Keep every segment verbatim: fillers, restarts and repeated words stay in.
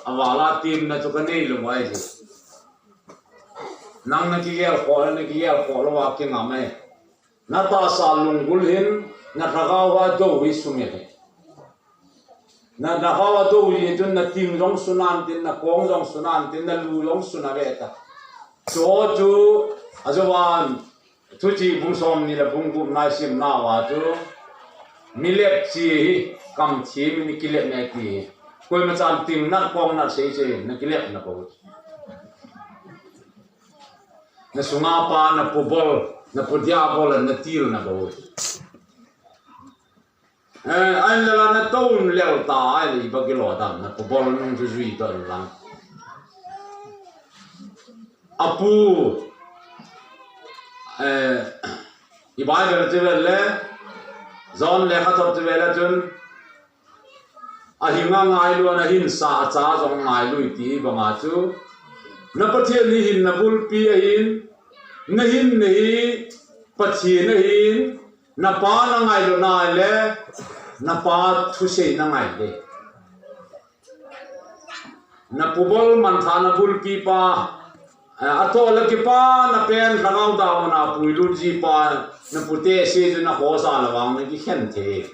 Avala temna chu kanei lou mai ji. Nang nakigel khoh le, nakigel khoh louva kingam e. Natahsa lunggul hin, nathagau a dou hi sumil e. Na, nathagau a dou hi chun nating jong sunan tin, nakong jong sunan tin, nalu jong suna ve ta. Chuho chu, ajouvan, Thuchih bung somni le bung gup na isimnauva chu, milep chi hi, kamthim in kilep e ti hi. Koima chan ting nat kong nat sei sei, nakilep nabou. Nasunga pa, napubol, napu diabol, natil nabou. Eh, ahinla natoun lel ta, ahile iba kilo dam, napubol nung chu jui don lang. Apu, eh, i Bible chu vel le, John lekhathot chu vel le chun, ahinga ngailu, ahinsa acha jong ngailu iti banga chu, na Pathen hi hinna bulpi ahin, nahinna hi Pathen ahin, napa nangailutna le, napa thusei nangai le. Napubol manthahna bulpi pa, eh, atoh le kipana pen lhagao damun a puilut ji pa, napute sei chu nakhosa le vang nakikhen thei.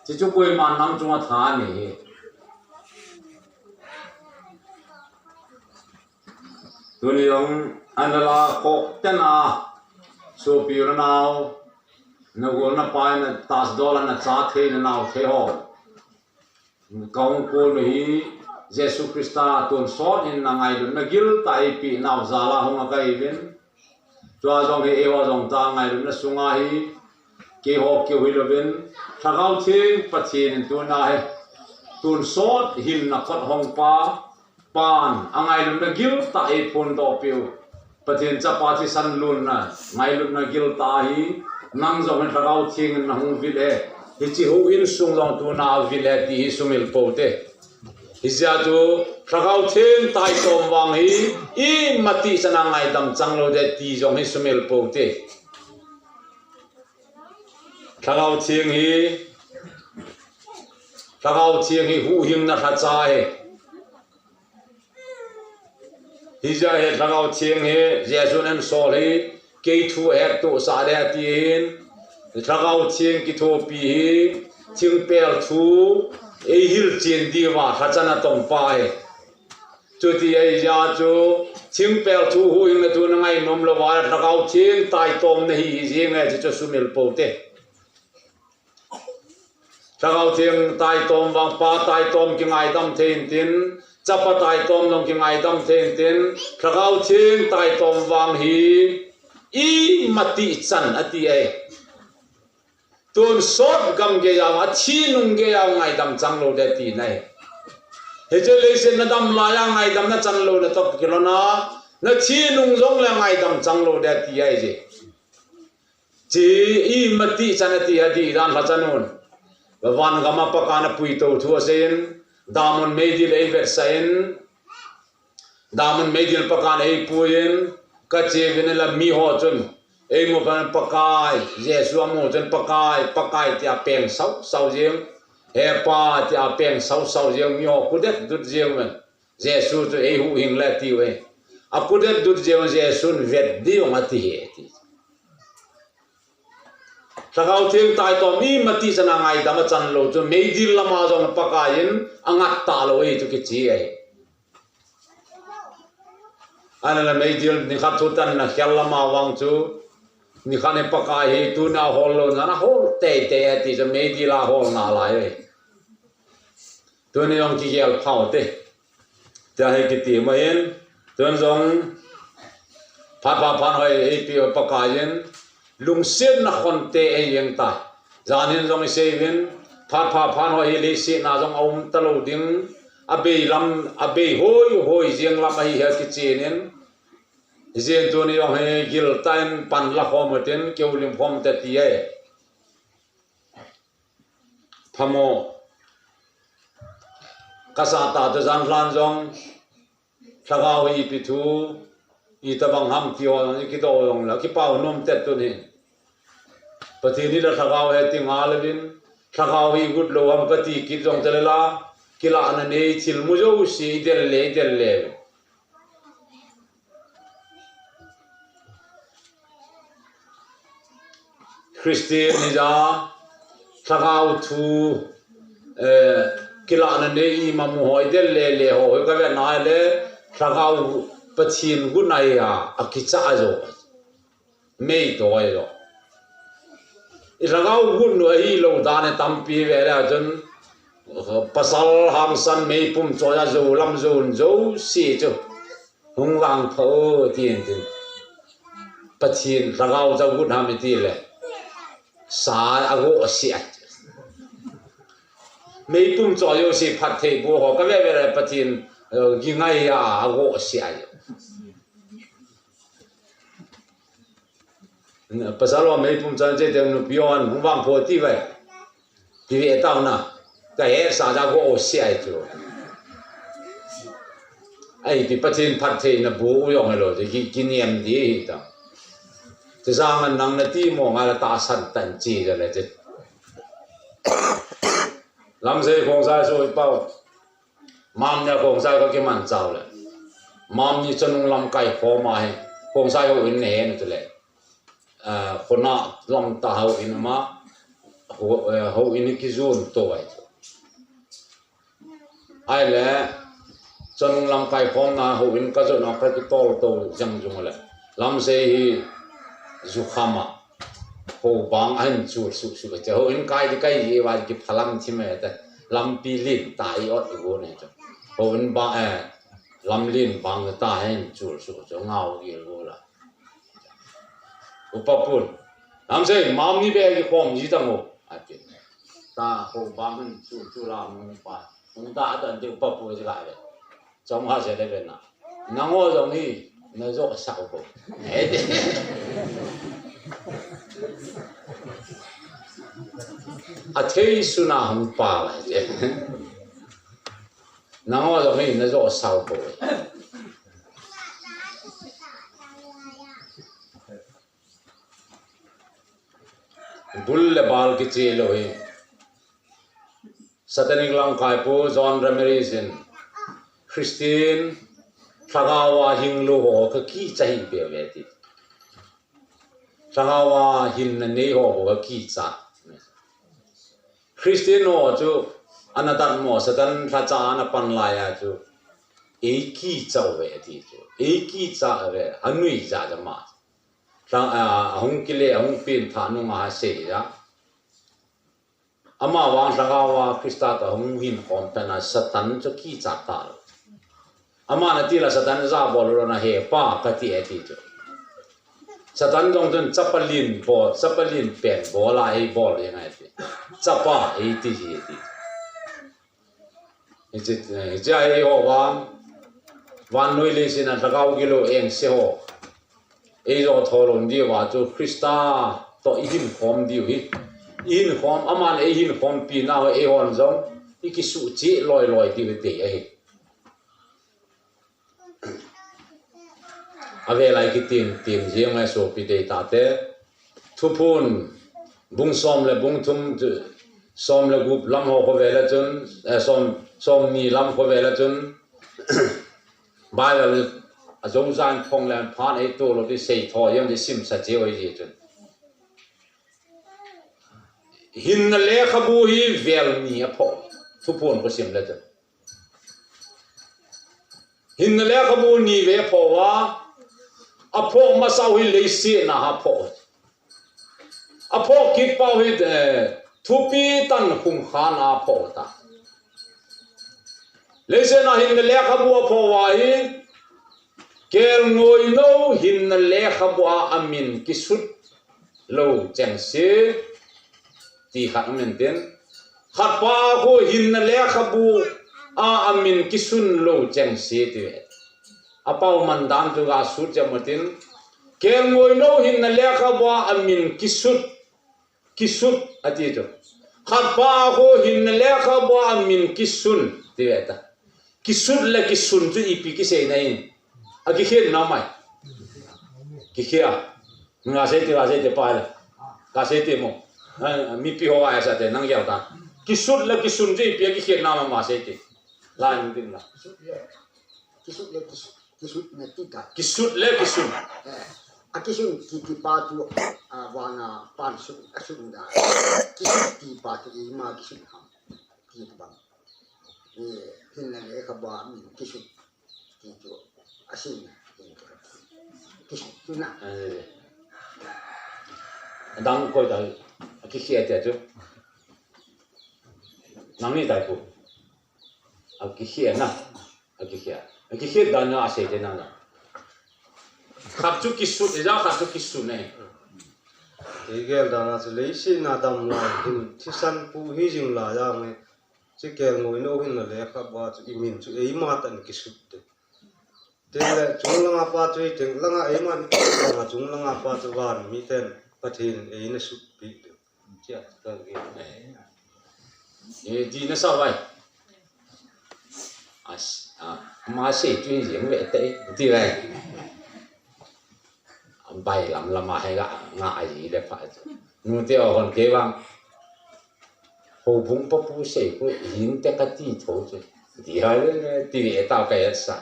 Chuchu koiman nang chunga tha nei hi. Tuni jong, ahinla khoh tena, sopi u le nao, nagol napai, natahsa dol a nacha thei, nanao thei ho. Kahung kol u hi, Jesu Christa tonsot in nangailutna giltah eipeh nau jal a hung akahiuvin. Chua jong hi eiho jong ta ngailutna sunga hi, keiho keu hilouvin, Lhagao Theng Pathen in tuna hi, tonsot hinna kot hong pa, pan, angailutna giltah eiphondoh peh u. Pathen chapa thisan lonna, ngailutna giltah hi, nang jong hi Lhagao Theng in nahung vil e. Hiche houin sung jong tuna avil e ti hi sumil pou te. Hijeh chun, Lhagao Theng taitom vang hi, imatih chan a ngaidam chang lou ding ti jong hi sumil pou te. Lhagao Theng hi, Lhagao Theng hi huhhingna lhacha ahi. Hijeh a hi Lhagao Theng hi, Jesun eisol hi, kei thu ahettohsah ding ahi tin, Lhagao Theng kithopi hi, thingpel thu, eihil chen diuva lhacha ana tong pa ahi. Chuti ahijeh chun, thingpel thu huhhingna thu nangai nom louva, Lhagao Theng taitom nahi jing e, chuchu sumil pou te. Lhagao Theng taitom vang, Pa taitom kingaidam thei intin, Chapa taitom jong kingaidam thei intin, Lhagao Theng taitom vang hi imatih chan ati ahi. Tonsot gam geiya, athi nung geiya ngaidam chang lou ding tina ahi. Hiche leiset nadam laiya ngaidam nachan louna toh kilhona, nathi nung jongle ngaidam chang lou ding ti ahi je. Hiche imatih chan ati, adih dan lhacha nun. Van gam a Pakai in apuitou thu aseiyin, damun meidil eivetsah in, damun meidil Pakai in eipuiyin, kache uvin ahile miho chun, eimu phat in Pakai, Jesu amu chun Pakai, Pakai tia peng sausau jeng, He Pa tia peng sausau jeng, miho kudetdet jeng uvin. Jesu chu eihuhhing le tiu ahi. Akudetdet jeng Jesun vet ding ati ahi ti. Lhagao Theng taitom imatih chan a ngaidam achan lou chu meidil lama jong Pakai in angat talou ahi chu kiche ahi. Ahinla meidil nikhat thutanna khel lama vang chu nikhat hi Pakai hi tuna hol lou, nana hol teitei ati chu meidil a hol nalai ahi. Tuni jong kigel phau te. Tia hi kiti ma in, tun jong phat pha phan hoi eipeh u Pakai in, lungsetna khonte eijeng tai. Jan hin jong isei uvin, phat pha phan hoi hi leiset na jong aum talou ding, abei lam, abei hoi hoi jeng lam ahi hi kichen in, hijeh in tuni jong hi giltah in pan la khom utin, kihoulim khom ute ti ahi. Phamo. Kasah tah chu jan lhan jong, Lhagao hi ipi thu, itobang ham ti ho jong ikidoh jongle, kipah nom tet tuni. Pathen hi la Lhagao hi ti ngal uvin, Lhagao hi igut lou ham kati kit jong tale la, kilahna nei thil mu jouse i del le, i del le. Christian hija, Lhagao thu, eh, kilahna nei ima mu ho i del le le ho, ka vet na le, Lhagao Pathen gun ahi a, akicha jo. Mei to ahi jo. I Lhagao gun nu ahi lo dan e tampi ve le chun, pasal hangsan meipum cho ja jo lam jo jo si chu. Hung vang pha o, tin, tin. Pathen Lhagao cha gun ham i ti le. Sa a go si a. Meipum cho jo si phat thei bu ho ka ve ve le Pathen, eh, gi ngai a, a go si a jo. Pasal ho meipum chan che te nupi hon hung vang pha ti ve. Ti ve tau na. Ka he sa ja go si ai chu. Ai ti Pathen phat thei na bu u jong lo ti ki, ki niam di hi ta. Ti sa ngan nang na ti mo nga la ta san tan chi ja le ti. Lam sei khong sa so i pau. Mam nia khong sa ka ki man chau le. Mam ni chonung lam kai kho ma he. Khong sa ho in ne he na tu le. Eh, khona lam ta hou in ma, hou, eh, hou in kijun to ai. Ai le, chonung lam kai khom na hou in ka jo na ka ki tol to jang jung le. Lam sei hi ju khama. Hou bang a hin chul su su che. Hou in kai di kai ji wa ki phalam thi me te. Lampi lin ta i ot i go ne to. Hou in ba, eh, lam lin bang ta hin chul su che ngau i go la. Upa pun. Lam sei, mam ni be ki khom ji ta mo. A ti. Ta ho bang hin chu, chu la mo pa. Hung ta ta de upa pu ji la be. Chom ha se de be na. Nang o jong hi, na jo sa ko. Eh, de. A thei su na hung pa la de. Nang o jong hi, na jo sa ko. Bul le bal kiche lo hi. Satanic lamkai pu John Ramirez in Christian Lhagao a hing lo ho ka kicha hi be ve ti. Lhagao a hinna nei ho ka kicha. Christian ho chu ana tan mo Satan lhacha ana pan lai a chu. Ei kicha ve ti chu. Ei kicha ve. Anui ja ja ma. Tang, a, a hung kile, a hung pin tha nung a sei ja. Ama vang Lhagao a Krista ta hung hin khom ta na Satan chu kicha ta lo. Ama na ti la Satan ja bol lo na he pa ka ti e ti chu. Satan jong chun chapa lin bol, chapa lin pen bol a ei bol e ngai ti. Chapa ei ti hi ti. Hiche, hiche a eiho vang, vannoi leiset a Lhagao gilou engse ho. Ei jo tholon diu va chu Krista to i hin khom diu hi. I hin khom, aman ei hin khom pi na ho eihon jong, i kisuh cheh loi loi diu hi te ahi. A ve lai kitin, tin jing mai sopi te ta te. Thuphon, bung som le bung thum, som le gup lam ho kho ve le chun, eh, som, som ni lam kho ve le chun, Bible a jong jan phong le phan ei to lo ti sei tho, yong ti sim sa che oi ji chun. Hinna lekhabu hi vel ni a pho, Thuphon ko sim le chun. Hinna lekhabu ni ve pho a, a pho masa u hi leiset na a pho. A pho kit pau hi, eh, thupi tan khum khan a pho ta. Leiset na hinna lekhabu a pho a hi, kelngoi nou hinna lekhabu a amin kisut lou cheng se ti khat amin tin. Khat pa khu hinna lekhabu a amin kisun lou cheng se ti ve. A pau man dan chu ga sut cheng mo tin. Kelngoi nou hinna lekhabu a amin kisut, kisut a ti chu. Khat pa khu hinna lekhabu a amin kisun ti ve ta. Kisut le kisun chu ipi kisei na in. A kikhen na mai. Kikhia. Nga sei ti, nga sei ti pa le. Ka sei ti mo. Ha, mipi ho a sa te nang yau ta. Kisut le kisun chu ipi a kikhen na ma sei ti. Lai ding la. Kisut le, kisut, kisut na ti ta. Kisut le kisun. Eh, a kisun kiti pa chu, a vana pan sun, a sun da. Kisut ti pa chu ima kisun ham. Ti bang. Eh, hinna lekhabu a min kisut ti chu. A sin na. Kisut tu na. Eh. Adang koi ta. A kikhia ti chu. Nang ni tai pu. A kikhia na. A kikhia. A kikhia dan na a sei te na na. Khat chu kisut, ija khat chu kisun e. Kei gel dan a chu leiset na dam lai hin thisan pu hi jing lai a nge. Chi kelngoi nou hinna lekhabu a chu i min chu eima tah in kisut te. Tile chunglanga pa chu i teng langa eima ni langa chunglanga pa chu van miten Pathen eina sutpi te. Chia, ka ge. Eh, di na sa vai. As, ah, ma se tu jeng ve te, di vai. Bai lam lama he ga, nga a ji le pha. Nu te o hon ke bang. Houbung pa pu se ko hin te ka ti tho che. Di ha le, ti ve ta ka ya sa.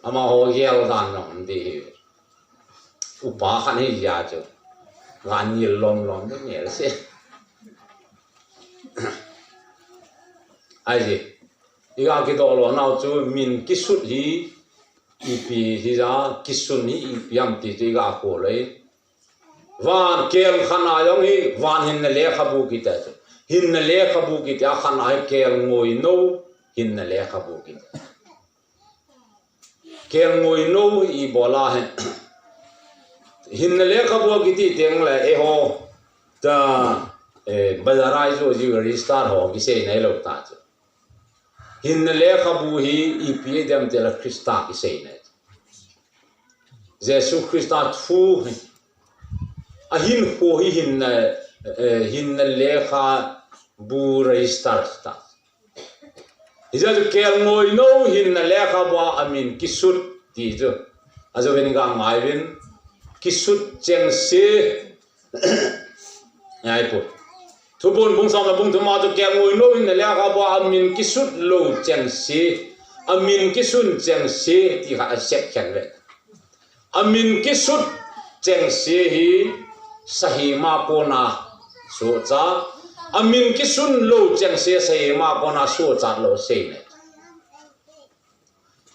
Ama ho gel dan no, di. Upa khat hi ja chu. Van nil lom lom ni nel se. Ai ji. I ga kidoh lo nau chu min kisut hi ipi hi ja, kisun hi ipi ham ti chu i ga ko lei. Van kel khat na jong hi van hinna lekhabu kiti chu. Hinna lekhabu kiti a khat na hi kelngoi nou hinna lekhabu kiti. Kelngoi nou i bola he. Hinna lekhabu kiti teng le eiho ta, eh, bazar a i jo ji register ho kisei nai lo ta chu. Hinna lekhabu hi ipi dem ti la Krista kisei nai. Jesu Krista thu hi. A hinkho hi hinna, eh, hinna lekhabu register ta. Hijeh a chu kelngoi nou hinna lekhabu a min kisut ti chu. Ajo vin ga ngai vin kisut chengse. Ngai pu. Thuphon bung som le bung thum a chu kelngoi nou hinna lekhabu a min kisut lou chengse. A min kisun chengse ti kha a sep khen ve. A min kisut chengse hi sahi ma kona suhchat. A min kisun lou chengse sahi ma kona suhchat lou sei ne.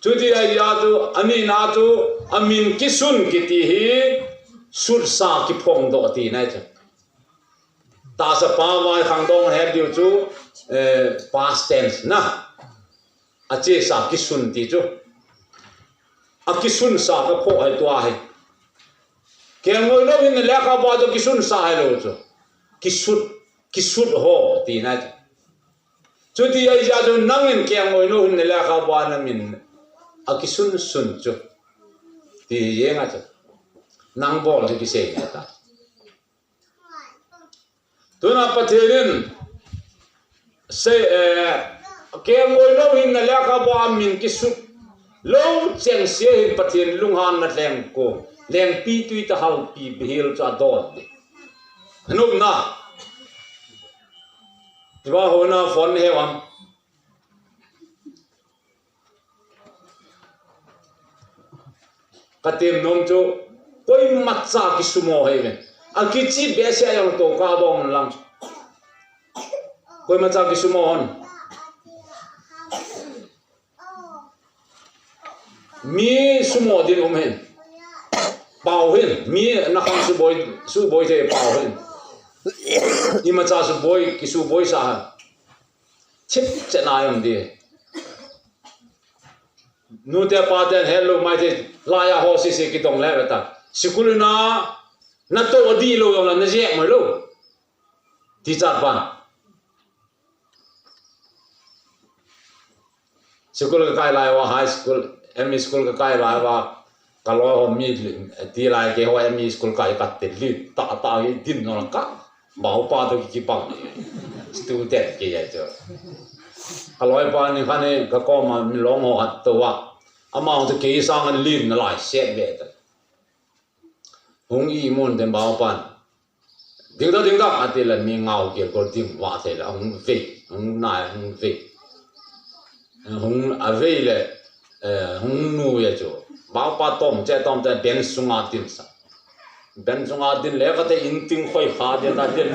Chuti ahia chu, ani na chu, a min kisun kiti hi sutsa kiphongdoh ti na chu. Tahsa pa vai khangdong het diu chu, eh, past tense na. A chesa kisun ti chu. A kisunsa ka phoh hai tua hai. Kelngoi nou hinna lekhabu a chu kisunsa hai lou chu. Kisut, kisut ho ti na chu. Chuti ahijeh a chu nangin kelngoi nou hinna lekhabu a na min a kisun sun chu. Ti jeng a chu. Nang bol chu kisei na ta. Tuna Pathen in sei, eh, kelngoi nou hinna lekhabu a min kisut lou chengse hin Pathen lunghanna leng ko. Lengpi tui ta halpi bihil chu a don di. Anop na. Tua ho na phone he wang. Ka tem nom chu, koimacha kisumo hih in. A kichi behseh a jong tou ka bong lang. Koimacha kisumo hon. Mi sumo din um hin. Pau hin. Mi na khang suboi, suboi thei pau hin. Imacha suboi, kisuboi sa hin. Chip che na yom di. Nute pate hello mai te, laiya ho sisi kitong le ta. Sikul na, na to di lo yong la na je mai lo. Teacher pan. Sikul ka kai lai uva, high school, M E school ka kai lai uva. Ka loi ho mi, ti lai kei ho M E school kai ka te li, ta, ta, hi din no ka. Bau pa to ki pang. Student kei ya cho. Ka loi pa ni kha ni ka ko ma mi long ho at to wa. Ama to kei sang lin na lai set ve ta. Hung i mun den bau pan. Ding da, ding da, ati la mi ngau kei ko ding wa te la, hung ve, hung nai, hung ve. Hung avei le, eh, hung nu ya chu. Baupa tom che tom che ben sunga din sa. Ben sunga din le kate in ting khoi kha din ta din.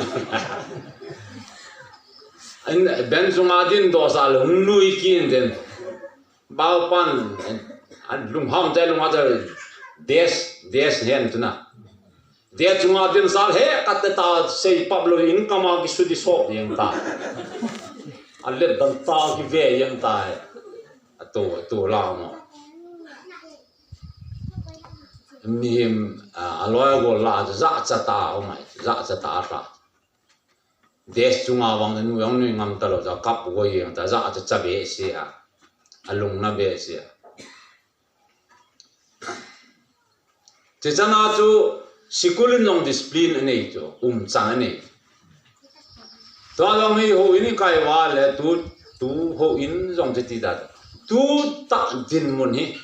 In ben sunga din do sa le hung nu i kin din. Baupan, a lungham te lunga te des, des hen tuna. Des chunga din sal he, kate ta sei pap lo in kama ki sudi sop yang ta. A let dan ta ki ve yang ta. A to, to la mo. Mihim, a, a loi go la, za cha ta, o mai, za cha ta ta. Des chunga vang nu yang nui ngam ta lo, za kap go yang ta, za cha cha be sia. A lung na be sia. Che chana chu sikul in jong discipline anei chu, um chang anei. Tua jong hi ho in kai va le tu, tu ho in jong che ti ta. Tu ta din mun hi.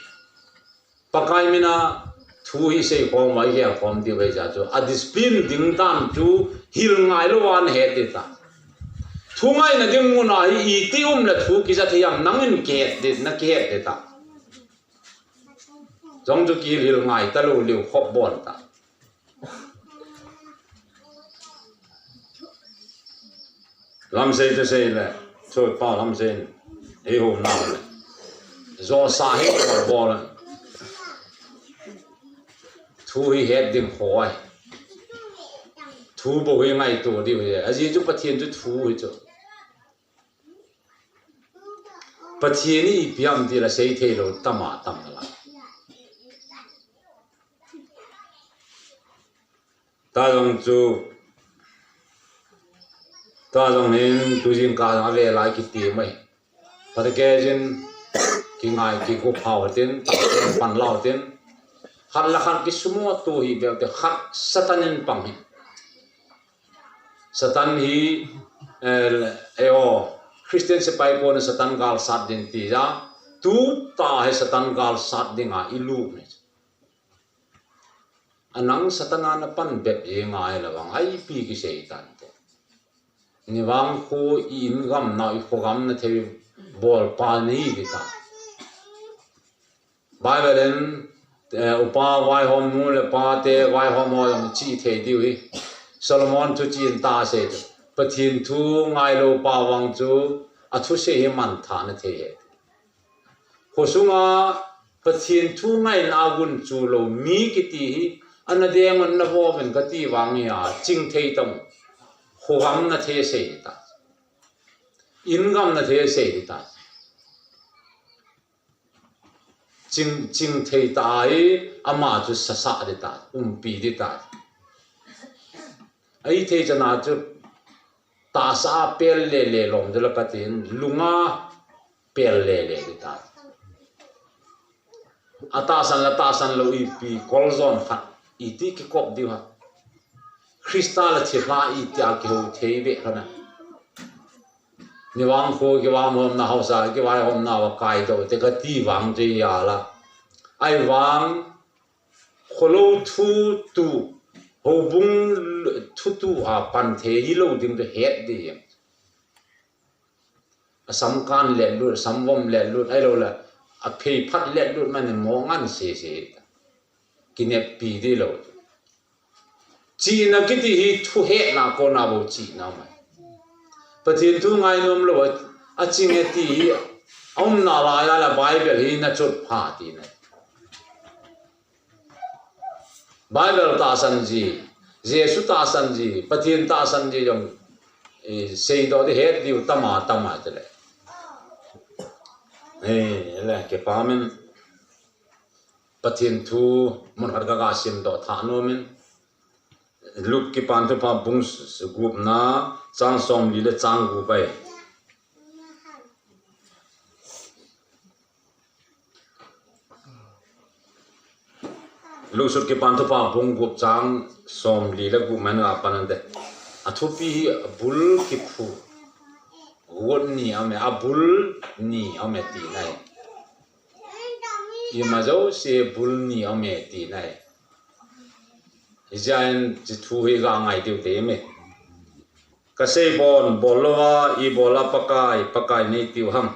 Pakai mina thu hi sei khom vai hel khom ti vai ja chu. A discipline ding dan chu hil ngai lo van he ti ta. Thu ngai na ding mun a hi i ti um le thu ki ja thei am nang in ke ti na ke ti ta. Jong chu kihil ngai ta lo liu khop bon ta. Lam sei te sei le, choi pa lam sei. Ei ho na le. Jo sa hi bol bol. Thu hi het ding khoi. Thu bo hi ngai to diu hi. A ji chu Pathian chu thu hi chu. Pathian in ipi ham ti la sei thei lo tama tam la. Ta jong chu, ta jong hin tu jing ka a ve lai kiti mai. Phat ke jin ki ngai ki ku phau tin, pan lau tin. Khat la khat ki sumo tu hi bel te khat Satan in pang hi. Satan hi, eh, eo, Christian sepai kon Satan gal sat din ti ja, tu ta hi Satan gal sat ding a i lu ni. Anang Satan a na pan bep e ngai la vang, ai pi ki sei tan te. Ni vang kho i in gam na, i kho gam na thei bol pa ni ki ta. Bible in, eh, upa vaihom nu le pa te vaihom ho jong chi thei diu hi. Solomon thu chi in ta sei chu. Pathian thu ngai lo pa vang chu a thu sei hi man tha na thei he. Kho sunga Pathian thu ngai na gun chu lo mi kiti hi ana deng an na vo men ka ti vang hi a ching thei tam. Kho gam na thei sei ta. In gam na thei sei ta. Ching, ching thei ta ai, ama chu sasa di ta, umpi di ta. Ai thei chana chu ta sa pel le le lom de la ka tin, lunga pel le le di ta. A ta san la ta san lo ipi, kol zon khat, iti ki kop di ha. Krista la thi hla i tia ki ho thei ve khana. Ni vang kho ki vang hom na hausa, ki vai hom na va kai do, te ka ti vang te ya la. Ai vang, kho lo thu tu, ho bung thu tu a pan the hi lo ding te het di. A sam kan let lut, sam vom let lut, ai lo la, a phei phat let lut man mo ngan se se. Ki nep pi di lo. Chihna kiti hi thu hetna kona bo chihna mai. Pathian thu ngainom lo a, a ching e ti hi, a umna lai a la Bible hi na chot pha ti na. Bible tahsan ji, Jesu tahsan ji, Pathian tahsan ji jong, eh, sei do di het diu tama, tama te le. Eh, le, ke pa men. Pathian thu mun khat ka, ka sim doh thah nom in. Luke Kipan Thupha bung s-, s-, gup na, chang som li le chang gup ai. Luke Sut Kipan Thupha bung gup chang som li le gup man nga pan an de. A thupi hi a bul kiphu. Gup ni a me, a bul ni a me ti nai. Ima jouse bul ni a me ti nai. Hijeh in chi thu hi ga ngai tiu te me. Ka sei bon, bol lou a, i bol a Pakai, Pakai nei tiu ham.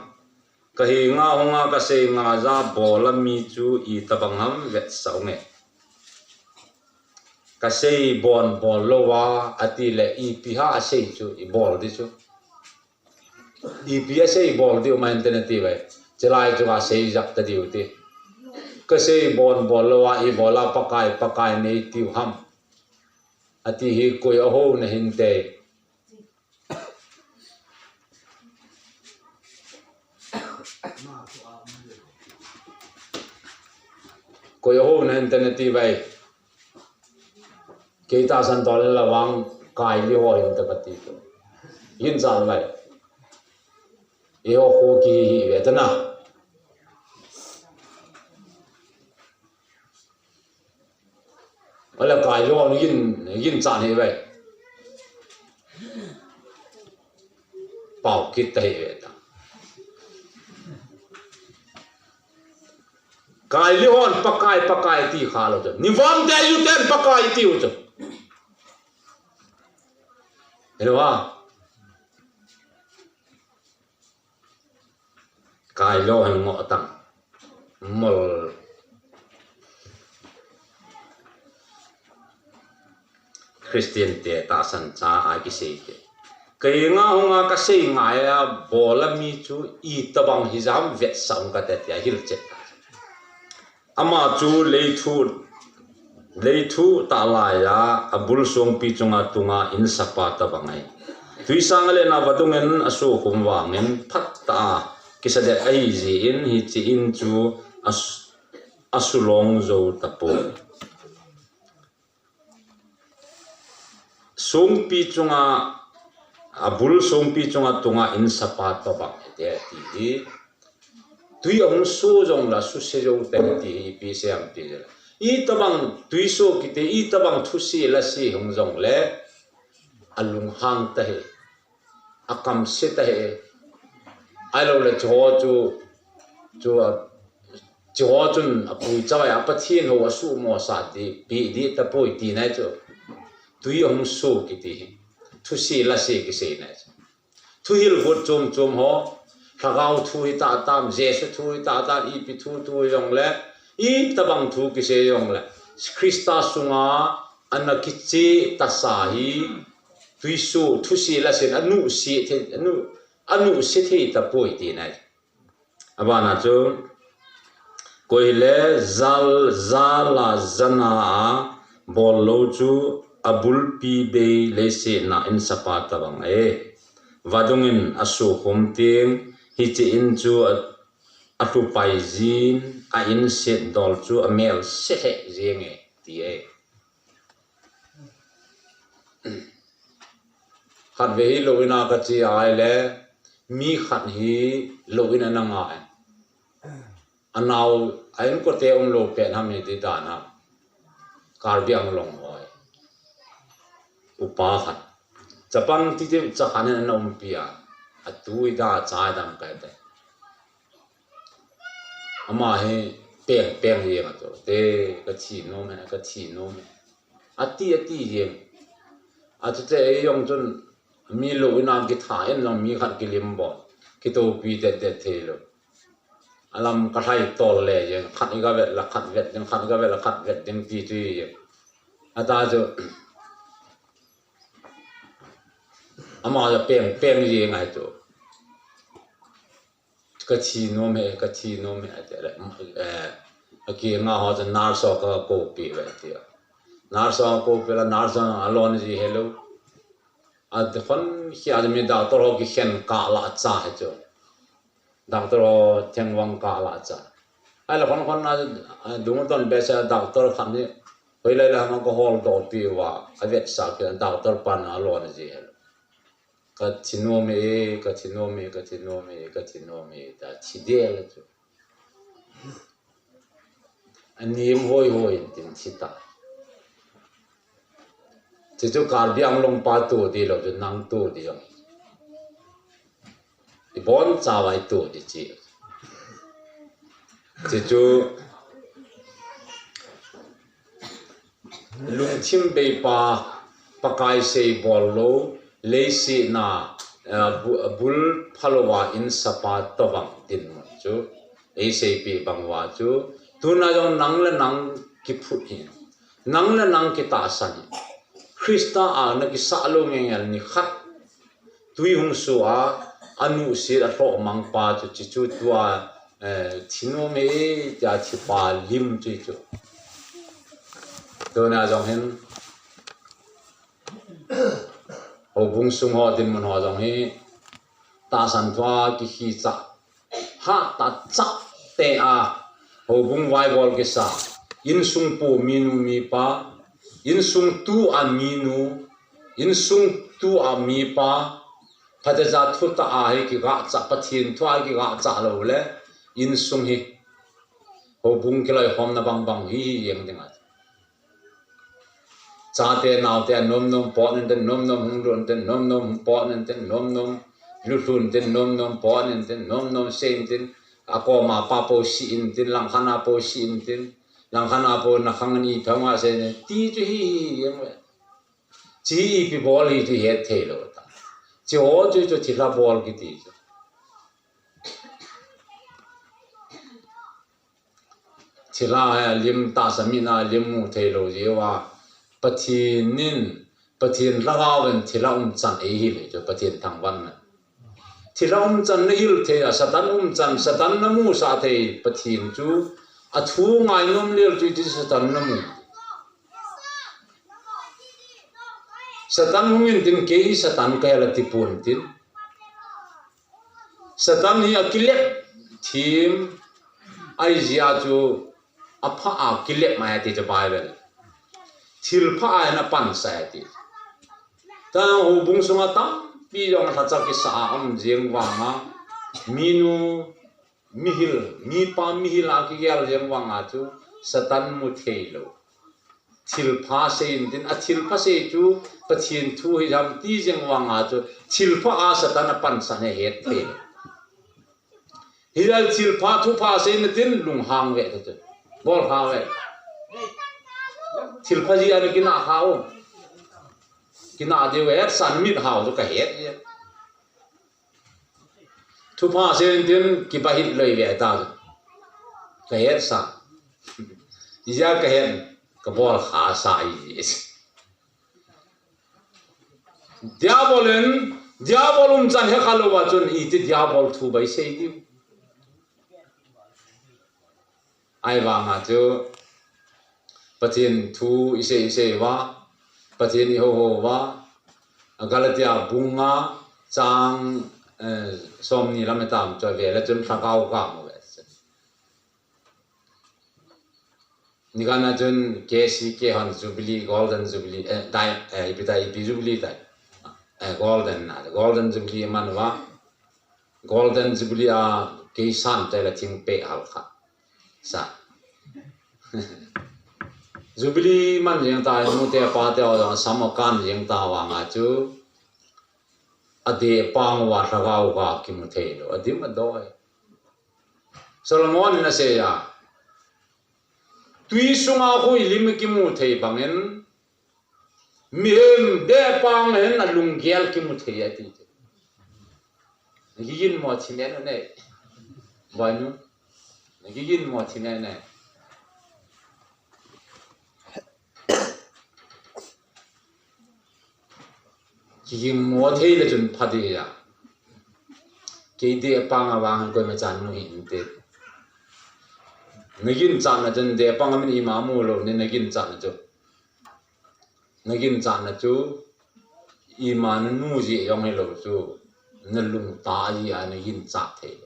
Ka hinga hunga ka sei ngaija bol a mi chu itobang ham vetsah unge. Ka sei bon bol lou a, ati le ipi ham a sei chu i bol di chu. Ipi a sei bol diu ma hinte nati vai. Chilai chu ka sei jak ta diu ti. Ka sei bon bol lou a i bol a Pakai, Pakai nei tiu ham. Ati hi koi a ho na hinte. Koi a ho na hinte nati vai. Kei tahsan tol la vang kai li ho hinte kati. Yin chan vai. I ho ho ki hi ve ta na. Wala kai lo yin, yin chan hi ve. Pau kit ta hi ve ta. Kai li hon Pakai, Pakai ti kha lou chu. Ni vang te yu ten Pakai tiu chu. Hello ha. Kai lo han ngo tang. Mol Christian te tahsan cha a kisei te. Ka hinga hunga ka sei ngaija bol a mi chu itobang hija ham vetsah unge kati tia hilchet. Ama chu leithu, leithu tah laiya, a bul songpi chunga tunga insapa tobang ahi. Tui sanga le na vadungin asukhum vangin phat tah a kisa det ahi jeh in hiche in chu a s-, asulong jou tapoi. Songpi chunga, a bul songpi chunga tunga insapa tobang ahi ti hi. Tui ahung so jongle suse jou tai ti hi ipi seiyem ti le. Itobang tui so kiti, itobang thuse lase hung jongle alunghang ta hi. Akam se ta hi. Ahilou le chuho chu, chu a, chuho chun apui chawai a Pathen ho asuhmo sa ti, pi di tapoi ti nai chu. Tui ahung so kiti hi. Thuse lase kisei nai chu. Thuhil got chom chom ho, Lhagao thu hi tah tam, Jesu thu hi tah tam, ipi thu thu jongle, itobang thu kisei jongle, Christa sunga ana kiche tasa hi, tuisu, thuse lasen, anuhse thei, anu, anuhse thei tapoi ti nai. Abana chu, koi hile jal, jala jana a bol lou chu abulpi bei leiset na insapa tobang ahi. Vadungin asukhum teng, hiche in chu a, alhupai jin, a inset dol chu amelse lheh jenge, ti ahi. Khatvei hi lou in a kache ahile, mi khat hi lou in ana ngai. Anao, a inkote umlou pet ham hiti dan ham. Karbi Anglong hoi. Upa khat. Chapang titi cha khat in ana umpi a. Atu ida cha dam kai te. Ama hi peng peng jeng ato. Te, kathi nom e, kathi nom e. Ati, ati jeng. Atute eijong chun mi lou in a kitha in jong mi khat kilim bol. Kitopi det det thei lou. Alam kalhai tol le jeng. Khat iga vet la khat vet ding, khat iga vet la khat vet ding ti tu jeng. Ata chu. Ama ja peng peng jeng ahi tu. Kathi nom e, kathi nom e, ati le, eh, aki nga ho cha nurse ho kakoupi ve tia. Nurse ho kakoupi la, nurse ho alon ji helou. Ati khon khia mi doctor ho kikhen kah la cha he chu. Doctor ho thengvang kah la cha. Ahile khon khon na, eh, dung ton be cha doctor khat ni, hoilai la hama kahol doh pi uva, avetsah kit a doctor pan alon ji helou. Kathi nom e, kathi nom e, kathi nom e, kathi nom e, ta thi del chu. Anem hoi hoi in tin thi ta. Chuchu Karbi Anglong pa tu di lou, chu nang tu di jong. Ibon chauva itu di chi. Chuchu Lungthim beipa, Pakai sei bol lou, leiset na, eh, bu-, bul phalou a insapa tobang dinmun. chu, ei seipeh bang uva chu, tuna jong nang le nang kiphut hi, nang le nang kitahsan hi. Christa a na kisah lou ngeingei ni khat, tui hung su a, anuhsit alhoh mang pa chu, chi chu tua, eh, thi nom e, tia thi pa lim chu chu. Tuna jong hin, houbung sung ho dinmun ho jong hi, tahsan thua kikhicha, hahsa tah chate a, houbung vaibol kisa, insung pu minu mipa, insung tu a minu, insung tu a mipa, phatecha thutah a hi kigahcha, Pathen thua hi kigahcha lou le, insung hi, houbung kiloikhomna bangbang hi, hi jeng ding a. Chate naote a nom nom pot intin, nom nom hung lut intin, nom nom hung pot intin, nom nom lut lut intin, nom nom pot intin, nom nom sei intin, akoma pa po si intin, langkhat a po si intin, langkhat a po na khang ni thang a sei intin, ti chu hi hi jeng le. Chi ipi bol hi chu het thei lou ta. Chi ho chu chu thilha bol kiti chu. Thilha hi alim, tahsa min a alim mu thei lou jeh uva. Pathen in, Pathen lhagao in thilha umchan eihil hi chu Pathen thangvahna. Thilha umchan nahil thei a, Satan umchan, Satan namusah thei Pathen chu, athu ngai nom lel chu iti Satan namu. Satan hung intin kei hi Satan kahi ati pon tin. Satan hi akilep thim, ahi jeh a chu apha a kilep mai ati chu Bible. Thilpha a hin apansah ati. Tun houbung sunga tampi jong lhacha kisa a um jeng vang a, minu mihil, mipa mihil a kigel jeng vang a chu Satan mu thei lou. Thilpha sei intin, athilpha sei chu Pathen thu hi jam ti jeng vang a chu thilpha a Satan apansah hi het thei lou. Hijeh a thilpha thupha sei natin lunghang ve ta chu. Bol kha ve. Thilpha jeh a na kinah kha u. Kinah diu ve, san mit hao chu ka het e. Thupha sei intin kibahit loi ve ta. Ka het sa. Ijeh a ka het, ka bol kha sa i. Diabol in, Diabol umchan he kha lou va chun iti Diabol thu bai sei diu. Ahivang a chu Pathen thu i sei, i sei uva, Pathen i hou, hou uva, Galatia bung nga chang, eh, somni lam i tam chu ve le chun lhagao ka mu ve. Nikhat a chun K C K hon Jubilee, Golden Jubilee, eh, dai, eh, ipi tai, ipi Jubilee tai. Eh, Golden na, Golden Jubilee man uva, Golden Jubilee a kei san te la thingpeh hal kha. Sa. Jubilee man jeng ta, nu te pa te ho jong sam akan jeng ta vang a chu, adeh pang uva lhagao ka kimu thei lou, adim adoi. Solomon in asei a, tui sunga huilim kimu thei bangin, mihem deh pang hin alunggel kimu thei ati. Nagigin mo thinen ne. Boinu. Nagigin mo thinen ne. Kigin mo thei le chun pha ding a. Kei deh pang a vang koima chan mu hinte. Nagin chan na chun deh pang a min ima mu lou ni nagin chan na chu. Nagin chan na chu, ima nanu jeh jong hilou chu, nalung tah jeh a nagin chat thei.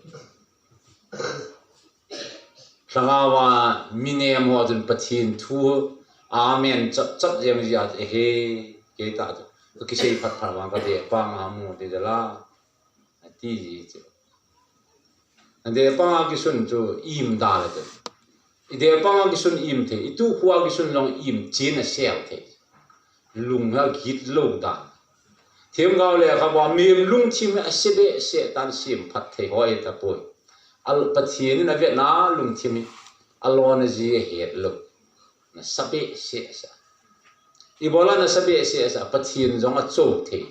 Lhagao a minem ho chun Pathen thu amen chat chat jeng jeh a, ehe, kei ta chu, ka kisei phat phat vang ka deh pang a mu ti dala. Ati ji chu. Adeh pang a kisun chu im da le chu. Ideh pang a kisun im thei, itu khu a kisun jong im chin a sel thei. Lung a git lou dan. Themgao le kha ba mihem lungthim a sebe se tan sim phat thei hoi ta poi. Al Pathen in avet na lungthim hi alona ji a het lou. Na sabe se sa. Ibola na sabe se sa, Pathen jong a chou thei.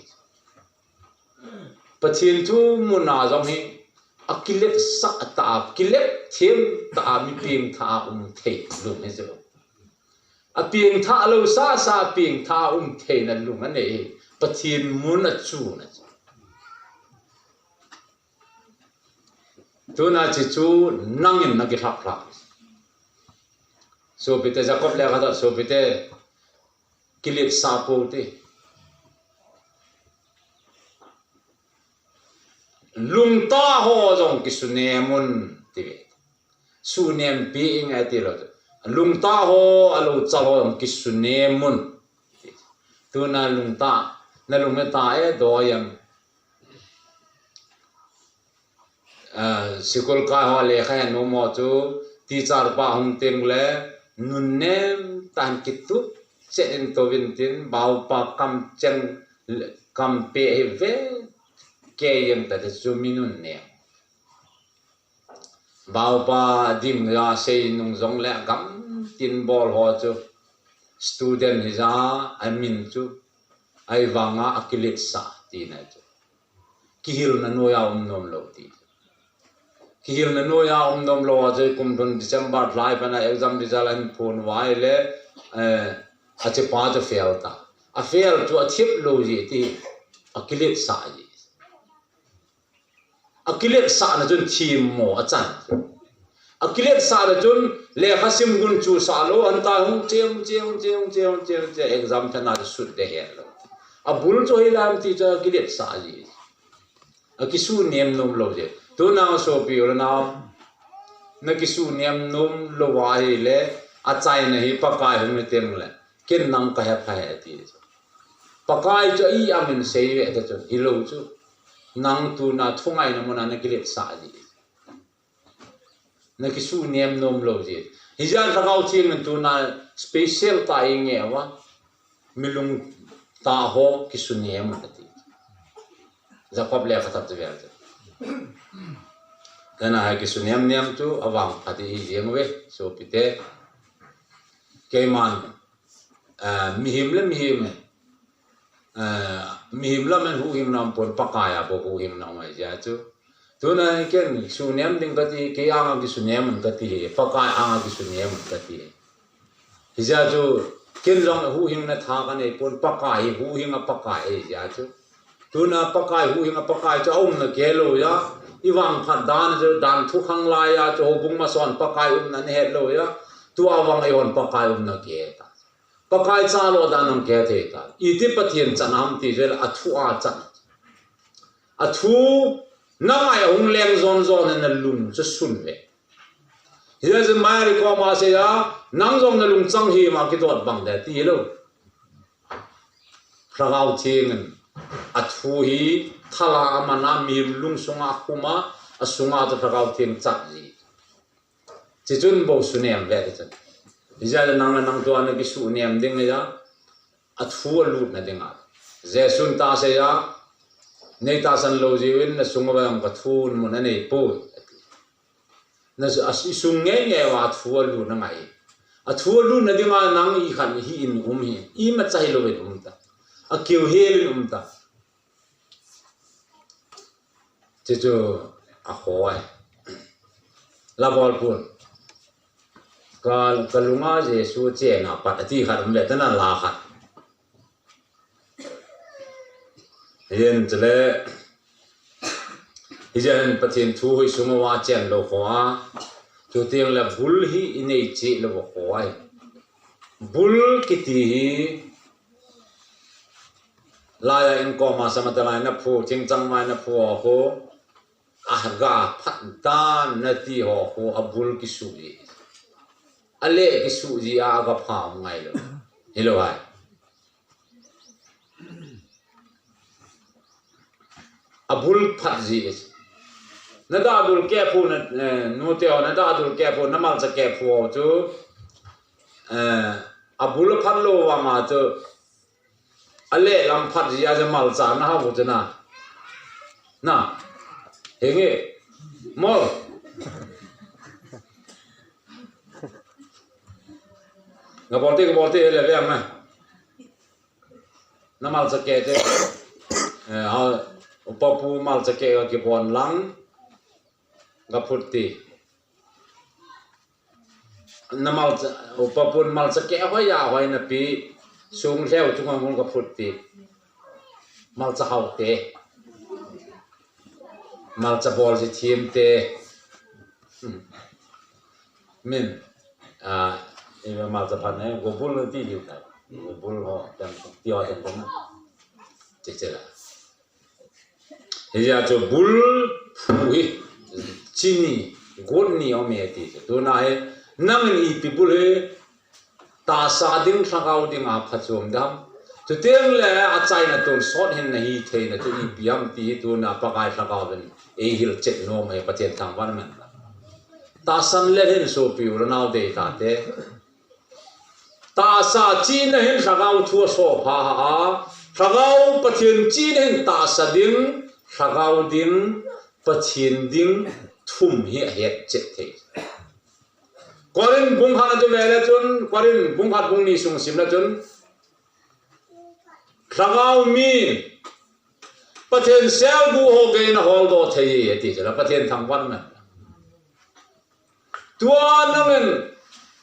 Pathen thu muna jong hi, Akiletsah ta, kilet them ta, mi pengtha a um thei lung hi chu. Apengtha lou sasa, pengtha a um theina lung anei hi Pathen mun a chun ahi. Tuna hichu nangin nakilhap lhap. Sopite, Jacob lekhathot sopite, kiletsah pou te. Lungtah ho jong kisunem un, ti ve. Sunem pi inge ti lou. Lungtah ho, alouchal ho jong kisunem un. Tuna lungtah, nalung natah e doi em. Ah, sikul kai ho lekha he nom ho chu, teacher pa hung teng le, nunnem tah in kitup chet in touvin tin, baupa kamcheng, kampe hi ve, kei jeng ta chu mi nunnem. Baupa dimja sei nung jongle gamtin bol ho chu, student hija, amin chu, ahivanga akiletsah tina chu. Kihilna noiya um nom lou ti. Kihilna noiya um nom lou a chu kum thum December lhai pana exam result ahin phon uva ahile, eh, achepa chu fail ta. A fail chu athip lou ji ti, akiletsah ji. Akiletsahna chun themmo achan. Akiletsahna chun lekha sim gun chusah lou, anta hung che, hung che, hung che, hung che, hung che, hung che, exam thana chu sut de het lou. Abul chu hoilam ti chu akiletsah ji. Akisunem nom lou ji. Tuna sopi u le nao, nakisunem nom lou ahile, achaina hi Pakai hung hi teng le, ken nang kahe pha e ti chu. Pakai chu a-i angin sei ve ta chu, hilou chu. Nang tuna thungaina muna nakiletsah ji. Nakisunem nom lou ji. Hijeh a Lhagao Theng in tuna special tah a eingeh uva, mi lungtah ho kisunem un ati. Jacob lekhathot chu vel chu. Tuna hi kisunem nem chu avangphat hi jeng uve, sopite. Keiman, eh, mihem le mihem, eh, mihem lam in huhhingna um pon, Pakai a bou huhhingna um ahi jeh chu. Tuna hi ken sunem ding kati, kei anga kisunem un kati hi, Pakai anga kisunem un kati hi. Hijeh chu ken jong huhhingna tha kanei pon, Pakai hi huhhinga Pakai ahi jeh chu. Tuna Pakai huhhinga Pakai chu aumna kei lou a, ivangphat dan chu dan thukhang lai a chu houbung masa hon Pakai umna nahet lou a, tua vang eihon Pakai umna kei ta. Pakai chalo dan hung kei thei ta. Iti Pathen chan ham ti jeh le athu a chan. Athu nangai a hung leng jon jon in nalung chu sun ve. Hijeh chun Mary koma asei a, nang jong nalung chang hima kidot bang de ti lou. Lhagao Theng in athu hi thal a aman a mihem lungsunga akhum a, asunga chu Lhagao Theng chat ji. Chuchun bou sunem ve ti chun. Hijeh a nang le nang tua nakisunem ding ahi a, athu alutna dinga. Jesun ta asei a, nei tahsan lou jeh uvin nasunga vang kathun mun anei poi. Na, a, isung ngei ngei uva athu alutna ngai. Athu alutna dinga nang ikhat hi in um hi, imacha hilou in um ta. Akiu hel in um ta. Chuchu akhoh e. La bol pon. Ka, kalunga Jesu chena pat ati khat um ve tana la khat. Hin chule, hijeh hin Pathen thu hi sunga chen lou kho a. Chuteng le bul hi inei cheh lou kho ahi. Bul kiti hi, laiya in koma samata lai naphu, thingchang mai naphu ho, aga phat dan nati ho khu abul kisuh ji. Ale kisuh ji a aga pha um ngai lou. Hilou hai. Abul phat ji. Nadadul kephu na, eh, nute ho, nadadul kephu, namalcha kephu ho chu, eh, abul phat lou vanga chu, ale lam phat ji a chu malcha nahau chu na. Na. Hinge. Mol. Nga bolte, nga bolte, le ve ang na. Namalcha ke te. Eh, ha, upa pu malcha ke ka kibon lang. Ga phut ti. Na malcha, upa pun malcha keh hoi a hoi na pi. Sung lheu chunga ngol ga phut ti. Malcha hau te. Malcha bol ji thim te. Hmm. Min. A, ibe malcha phat ne, go bul ti diu ta. Go bul ho, tem, ti ho tem tem. Che che la. Hijeh chun bul phu hi, chini, got ni um e ti chu. Tuna hi, nangin ipi bul hi, tahsa ding, lhagao ding a phachom dam. Chuteng le achaina tonsot hin nahi theina chu ipi ham ti hi tuna Pakai lhagao in eihil chet nom e Pathen thangvah in aman. Tahsan le hin sopi u le nao dei tate. Tahsa chihna hin lhagao thu asopha a, lhagao Pathen chihna hin tahsa ding, lhagao ding, Pathen ding, thum hi ahet chet thei. Korin bung khat na chu vele chun, Korin bung khat bung ni sung sim le chun, lhagao mi, Pathen selguh ho gei na holdoh thei e, ati chu la Pathen thangvah in aman. Tua nangin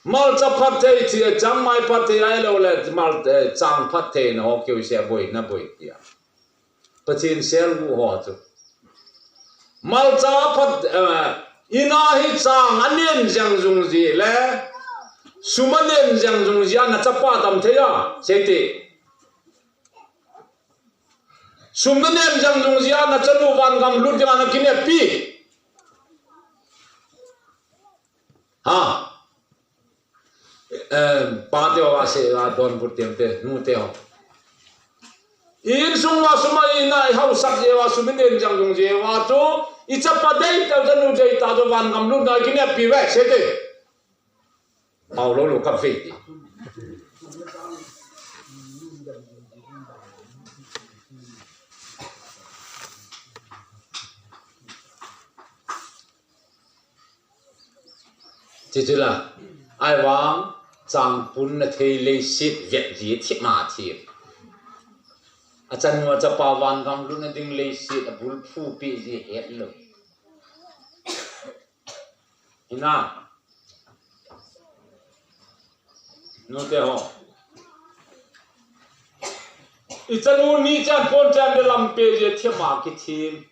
malcha phat thei, chi, changmai phat thei, ahilou le mal, eh, chang phat thei na ho keu se boi na boi tia. Pathen selguh ho chu. Malcha phat, eh, ina hi chang anen jeng jung ji le, sum anen jeng jung ji a na chapa dam thei a, sei ti. Sum nanen jeng jung ji a, nachanu vangam lut ding a nakineppi. Ha. Eh, pate ho a se a donbut teng te, nute ho. Insung uva sum a ina i hausat jeh uva sum inen jeng jung jeh uva chu, i chapa dei tah, chanu dei tah chu vangam lut ding a kineppi ve, sei te. Pao lou lou ka vei ti. Chuche la, ahivang changpun na thei leiset vet ji thim a thim. Achanu achapa vangam lutna ding leiset abul phupi ji het lou. Hina. Nute ho. I chanu ni chan pon chan de lampi je thim a kithim.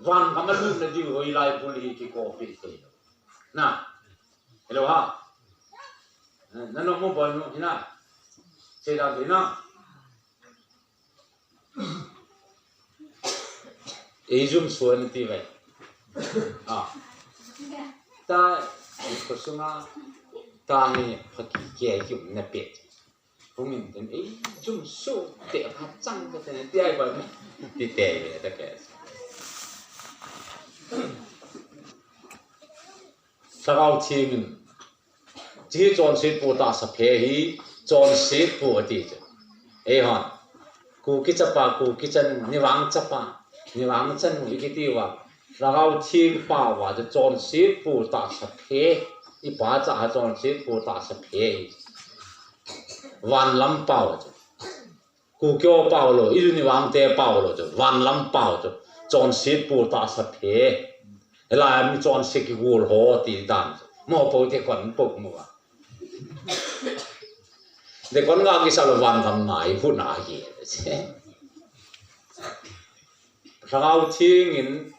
Vangam a lutna ding hoilai bul hi kikopi thei. Na. Hello ha. Na no mo bol no hina. Sei da hina. Ei jum suan ti vai. Ah. Ta, ko sunga, ta ni phaki ke jum na pe. Hung in ten ei jum su te pha chang ka te ti ai ba. Ti te ve ta ke. Lhagao Theng in, hiche hi chonsetpu tahsa phe hi, chonsetpu ati chu. Eihon, Kuki chapa, Kuki chanu, Nivang chapa, Nivang chanu, ikiti uva. Lhagao Theng pao uva chu chonsetpu tahsa phe, i pachat a chonsetpu tahsa phe hi. Vanlam pao chu. Kuki ho pao lou, ijuni vangte pao lou chu, vanlam pao chu, chonsetpu tahsa phe. Hilai a mi chonse kigol ho ti dan chu. Mopo te kon po mu a. De kon nga kisa lou vangam ngai hu na hi. Lhagao Theng in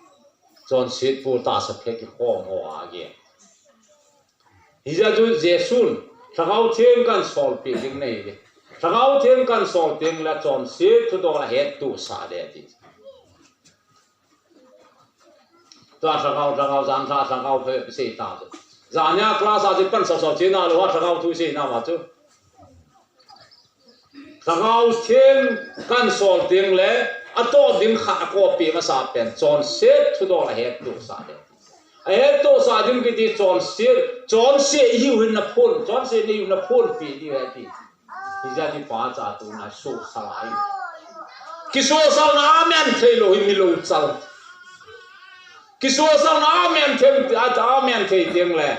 chonsetpu tahsa phe kikhom ho a ge. Hijeh chun Jesun, Lhagao Theng kan solpeh ding nahi ve. Lhagao Theng kan sol teng le chonset thudol ahettohsah ding ati. Tua Lhagao, Lhagao, jan lha, Lhagao phe, sei ta chu. Jan nia class a chu pan sau sau chena lou a Lhagao thu seina uva chu. Lhagao Theng kan sol teng le, atoh ding khat akoppeh masa pen, chonset thudol ahettohsah ding. Ahettohsah ding kiti chonset, chonse ihiu hin naphon, chonse neiu naphonpeh diu ahi ti. Hijeh a ti pachat tuna sosa lai. Kisosa na amen thei lou hi mi lou chal. Kisosa na amen thei, a, amen thei teng le.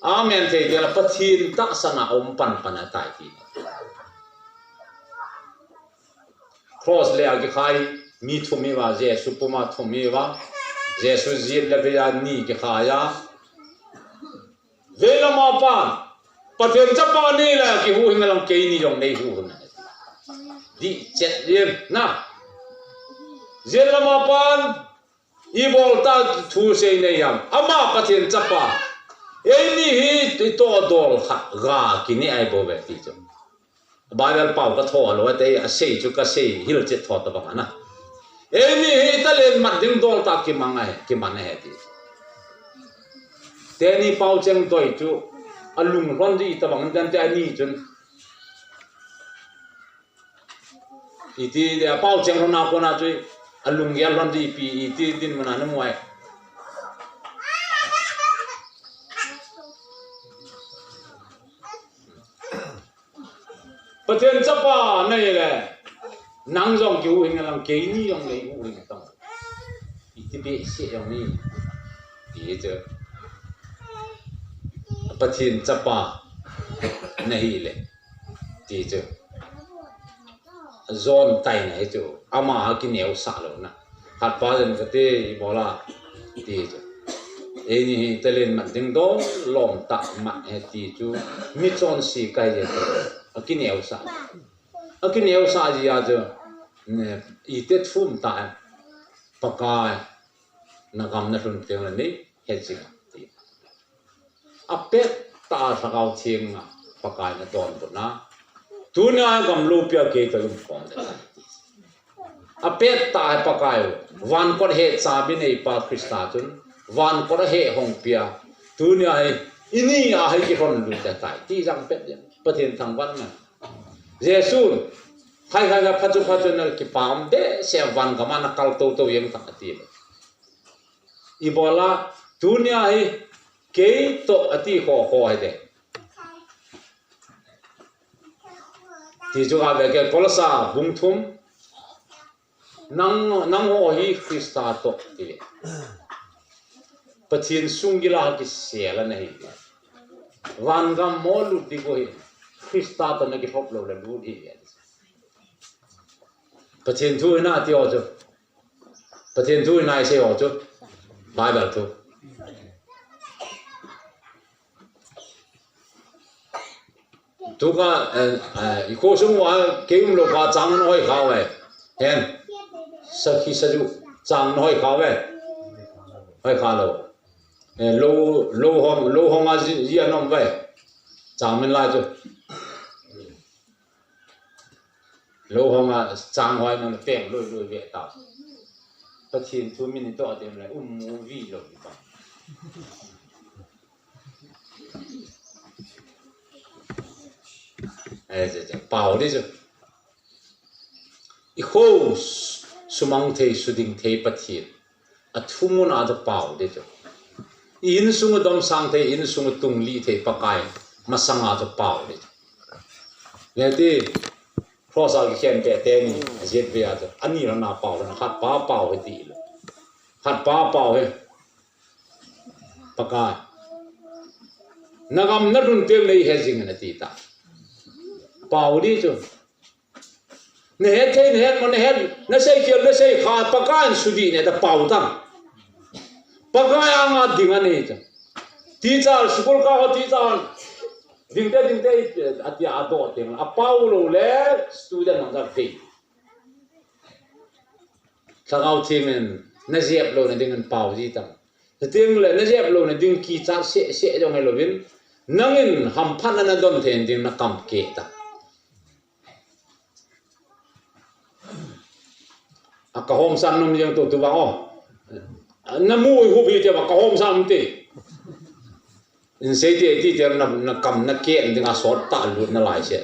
Amen thei teng le, Pathen tahsan a um pan pan atai ti. Cross le a kikhai, mi thum hi uva, Jesu puma thum hi uva. Jesu jet le vei a ni kikhai a. Vei lama pan, Pathen chapa nei le kihuhhing lang keini jong neihuhhing. Dih chet jeng na. Jet lama pan, ibol ta thu sei nei ham. Ama Pathen chapa. Eini hi itoh dol khat ga kinei ahi bou ve ti chu. Bible pau ka tho lou, ate a sei chu ka sei, hilchet tho tabang ana. Eini hi talent mat ding dol ta kimang ahi, kiman ahi ti. Teni pau cheng doi chu, alung lhon di tabang dan te ani chun. Iti de pau cheng lhon a kona chu, alung gel lhon di pi, iti dinmun a namu ai. Pathen chapa nei le, nang jong kihuhhing lang, keini jong neihuhhing tang. Iti behseh jong nei. Ti chu. Pathen chapa nahi le. Ti chu. Jon tai na hi chu. Ama ha kineosah lou na. Khat pa jen kati ibola ti chu. Eini hi talent mat ding dol lom ta mat he ti chu. Mi chonse kai je ti. Akineosah. Akineosah ji a chu. Ne, ite thum ta he. Pakai. Na gam na lhun teng le nei. He ji ti. Apet ta a Lhagao Theng a Pakai na donbut na. Tunia gam loupia kei ka um khom de. Apet ta a Pakai u. Van kot he chabi nei pa Krista chun. Van kot a he hong pia. Tunia hi ini a hi kihon lut de tai. Ti jang pet de. Pathen thangvah na. Jesu. Khai khai la phachu phachu na kipam de. Se van gam a na kal to to jeng ta ti. Ibola tunia hi kei toh ati kho kho hi de. Ti chu a ve ke Kolosa bung thum. Nang, nang ho hi Krista toh ti le. Pathen sung gila kisel ana hi. Van gam mo lut di ko hi. Krista toh na kihop lou le lut hi. Pathen thu hi na ti o chu. Pathen thu hi na i sei o chu. Bible thu. Tuka, eh, eh, i kho sung uva, kei um lou ka chang na hoi kha uve. Hen. Sakhi saju chang na hoi kha uve. Hoi kha lou. Eh, lou, lou hong, lou hong a ji, ji anom uve. Chang min lai chu. Lou hong a chang hoi na peng lui lui ve ta. Pathen thu min to atem le um mu vi lou hi ba. Ai, je, je, pau di chu. I kho s-, sumang thei, suding thei Pathen. A thumun a chu pau di chu. I insung a domsang thei, insung a tungli thei Pakai. Masang a chu pau di chu. Nge ti, cross a kikhen pe teni, a jet ve a chu. Ani lhon a pau, lhon a khat pa pau hi ti lou. Khat pa pau hi. Pakai. Na gam na lhun teng nei he jing na ti ta. Pau di chu. Na het thei, na het mo, na het, na sei khel, na sei kha, Pakai in sudih ne ta pau ta. Pakai anga ding ani ta. Teacher, school ka ho teacher. Ding te, ding te, ati a do teng. A pau lou le, student nang ka ve. Lhagao Theng in, na jep lou na ding in pau ji ta. Teng le, na jep lou na ding kichat seh, seh jong hi louvin. Nangin hamphatna na don thei ding na kam ke ta. A ka hom san nom jeng to tu ba o. Na mu i hu bi te ba ka hom san te. In sei te ti te na, na kam na ke ding a sot ta lut na lai se.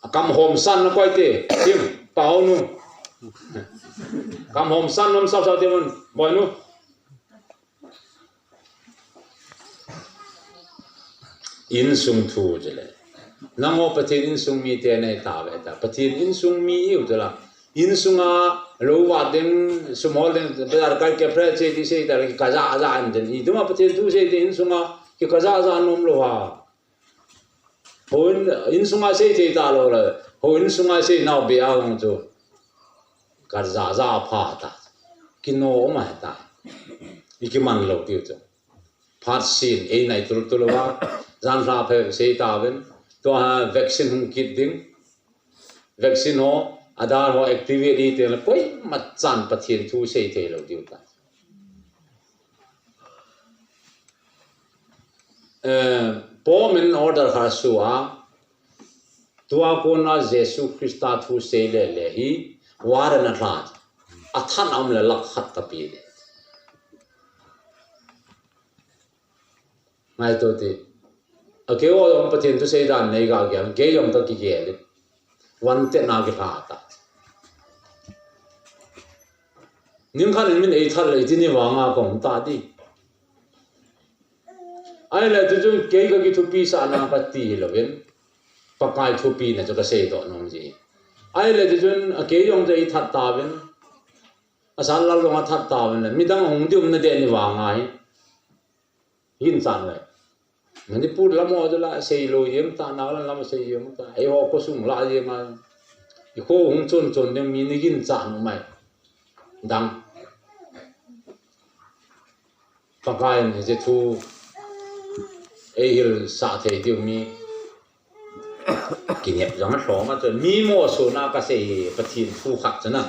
A kam hom san na koi te. Tim, pau nu. Kam hom san nom sau sau te mun. Boi nu. Insung thu chu le. Nangho Pathen insung mite nei ta ve ta. Pathen insung mi iu chu la. Insunga lou va ding, sum hol ding, bazar kai ke pre che ti sei ta le, ka ja ja an den. I tuma Pathen thu sei te insunga, ki ka ja ja nom lou ha. Ho in, insunga sei thei ta lou le, ho insunga sei nau be a hung chu. Ka ja ja pha ta. kino um ahi ta. I kiman lou diu chu. Phat sin, ei nai tul tul uva, jan lha phe sei tauvin, tua ha vaccine hung kit ding. Vaccine ho, Aadhaar ho activate i teng le, koima chan Pathen thu sei thei lou diu ta. Eh, Pope in order kha sua, tua kona Jesu Christa thu sei le le hi, warrant a lha, a than a um le lakh khat ka pe le. Ngai to ti. A kei o jong Pathen thu sei dan nei ga gel, kei jong ka kigel. Wanted na kilha ta. Ning khat in min ei thal le, iti ni vanga kong ta ti. Ahile tu chun kei ka kithupi sa na ka ti hi louvin. Pakai thupi na chu ka sei doh nung ji. Ahile tu chun a kei jong chu ei that tauvin. A san lal jong a that tauvin le. Midang hung dium na de ni vanga hi. Ginchat le. Manipur lam ho chu la sei lou jeng ta, Nagaland lam sei jeng ta. Eiho khosung la jeng a. I kho hung chon chon ding mi ni ginchat nu mai. Dang. Pakai in hiche thu ei hilsah thei diu mi. Kinep jong a lhom a chu mi mo suna ka sei hi Pathen thu khat chu na.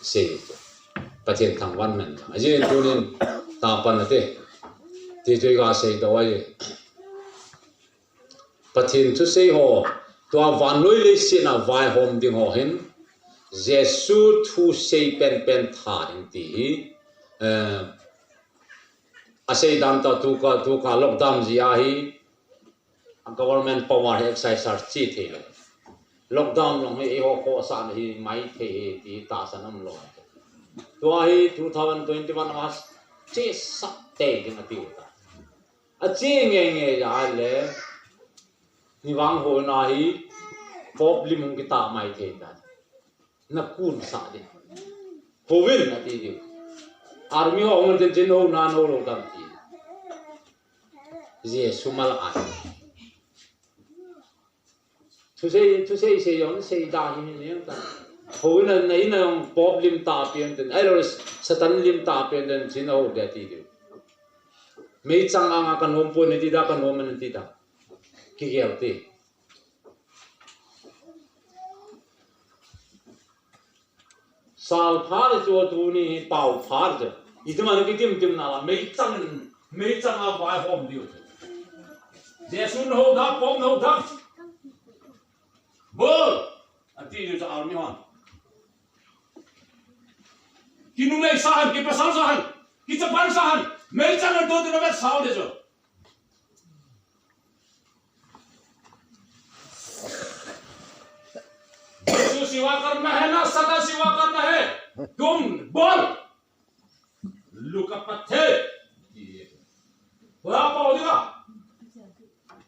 Sei chu. Pathen thangvah man jong. Ajeh in tunin tapan ate. Ti chu i ga sei doh ahi. Pathen thu sei ho. Tua vannoi leiset a vaihom ding ho hin. Jesu thu sei penpen tha ding ti hi. Eh, a sei dan ta tu ka, tu ka lockdown ji a hi. A government power hi exercise chi thei lou. Lockdown jong hi eiho khohsah na hi mai thei hi ti tahsan um lou. Tua hi two thousand twenty-one a chesah tei ding a tiu ta. A che nge nge ja le ni vang ho na hi pop lim hung kita mai thei ta. Na kun sa ding. Hovin a ti ding. Army ho hung tin tin ho na no lo dam ti. Jesu mal a. Thusei, thusei, sei jong, sei da hi ni ta. Hovin a, na in a jong pop lim ta pian tin. Ai lo Satan lim ta pian tin, sin ho de ti ding. Meichang anga ka nom poi na ti da, ka nom na ti da. Kigel ti. Sal pha le chu tuni hi pau pha le chu. Iti man kitim tim na la, meichang, meichang a vaihom diu. Jesu na ho da, pop na ho da. Bol! A ti diu chu army hon. Kinumei sa han, kipasal sa han, kichapan sa han, meichang a to tu na vet sao de chu. यीशु सेवा करना है ना सदा सेवा करना है? तुम बोल। लुका पत्थे। पूरा पाओ देगा।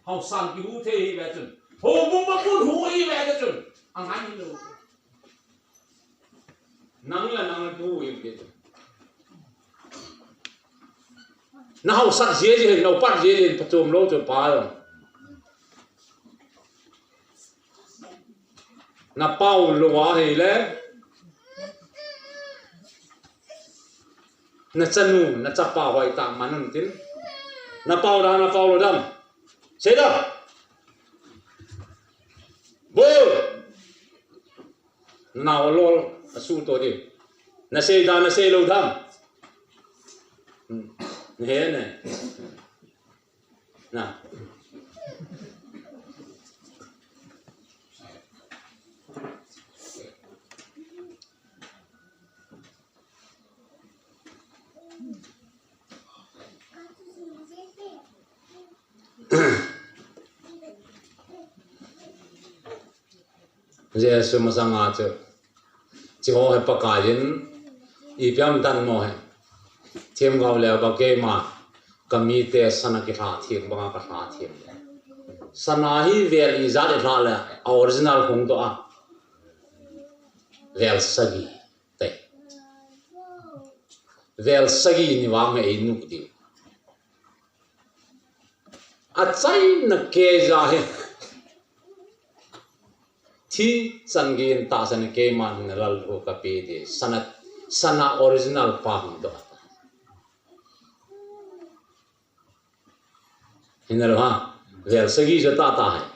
Hausan kihu thei hi ve chun. Houbung mapun hu hi ve chun. Angai hi lou. Nang la nang tu hi ve chun. Na hausat jia jia, na upat jia jia, pachom lou chu pa jong. Na pau lou ahile. Na chanu, na chapa hoitah man un tin. Na pau da, na pau lou dam. Sei da. Bol. Nao lol, asu to di. Na sei da, na sei lou dam. Hmm. Na he ne. Na. Jesu masanga chu, hiche ho hi Pakaiyin, ipi ham dan mo hi. Themgao le ba keima, ka mite sana kilha theng banga ka lha theng. Sana hi vel ijat ilha le, a original hung doh a. Vel sagi, te. Vel sagi ni vang hi ei nu diu. Achaina keija hi. Thi chan gin tahsan keiman na lal ho ka pe di. Sana Sana original pa hung doh. Hinalo ha. Vel sagi jo tah tah hai.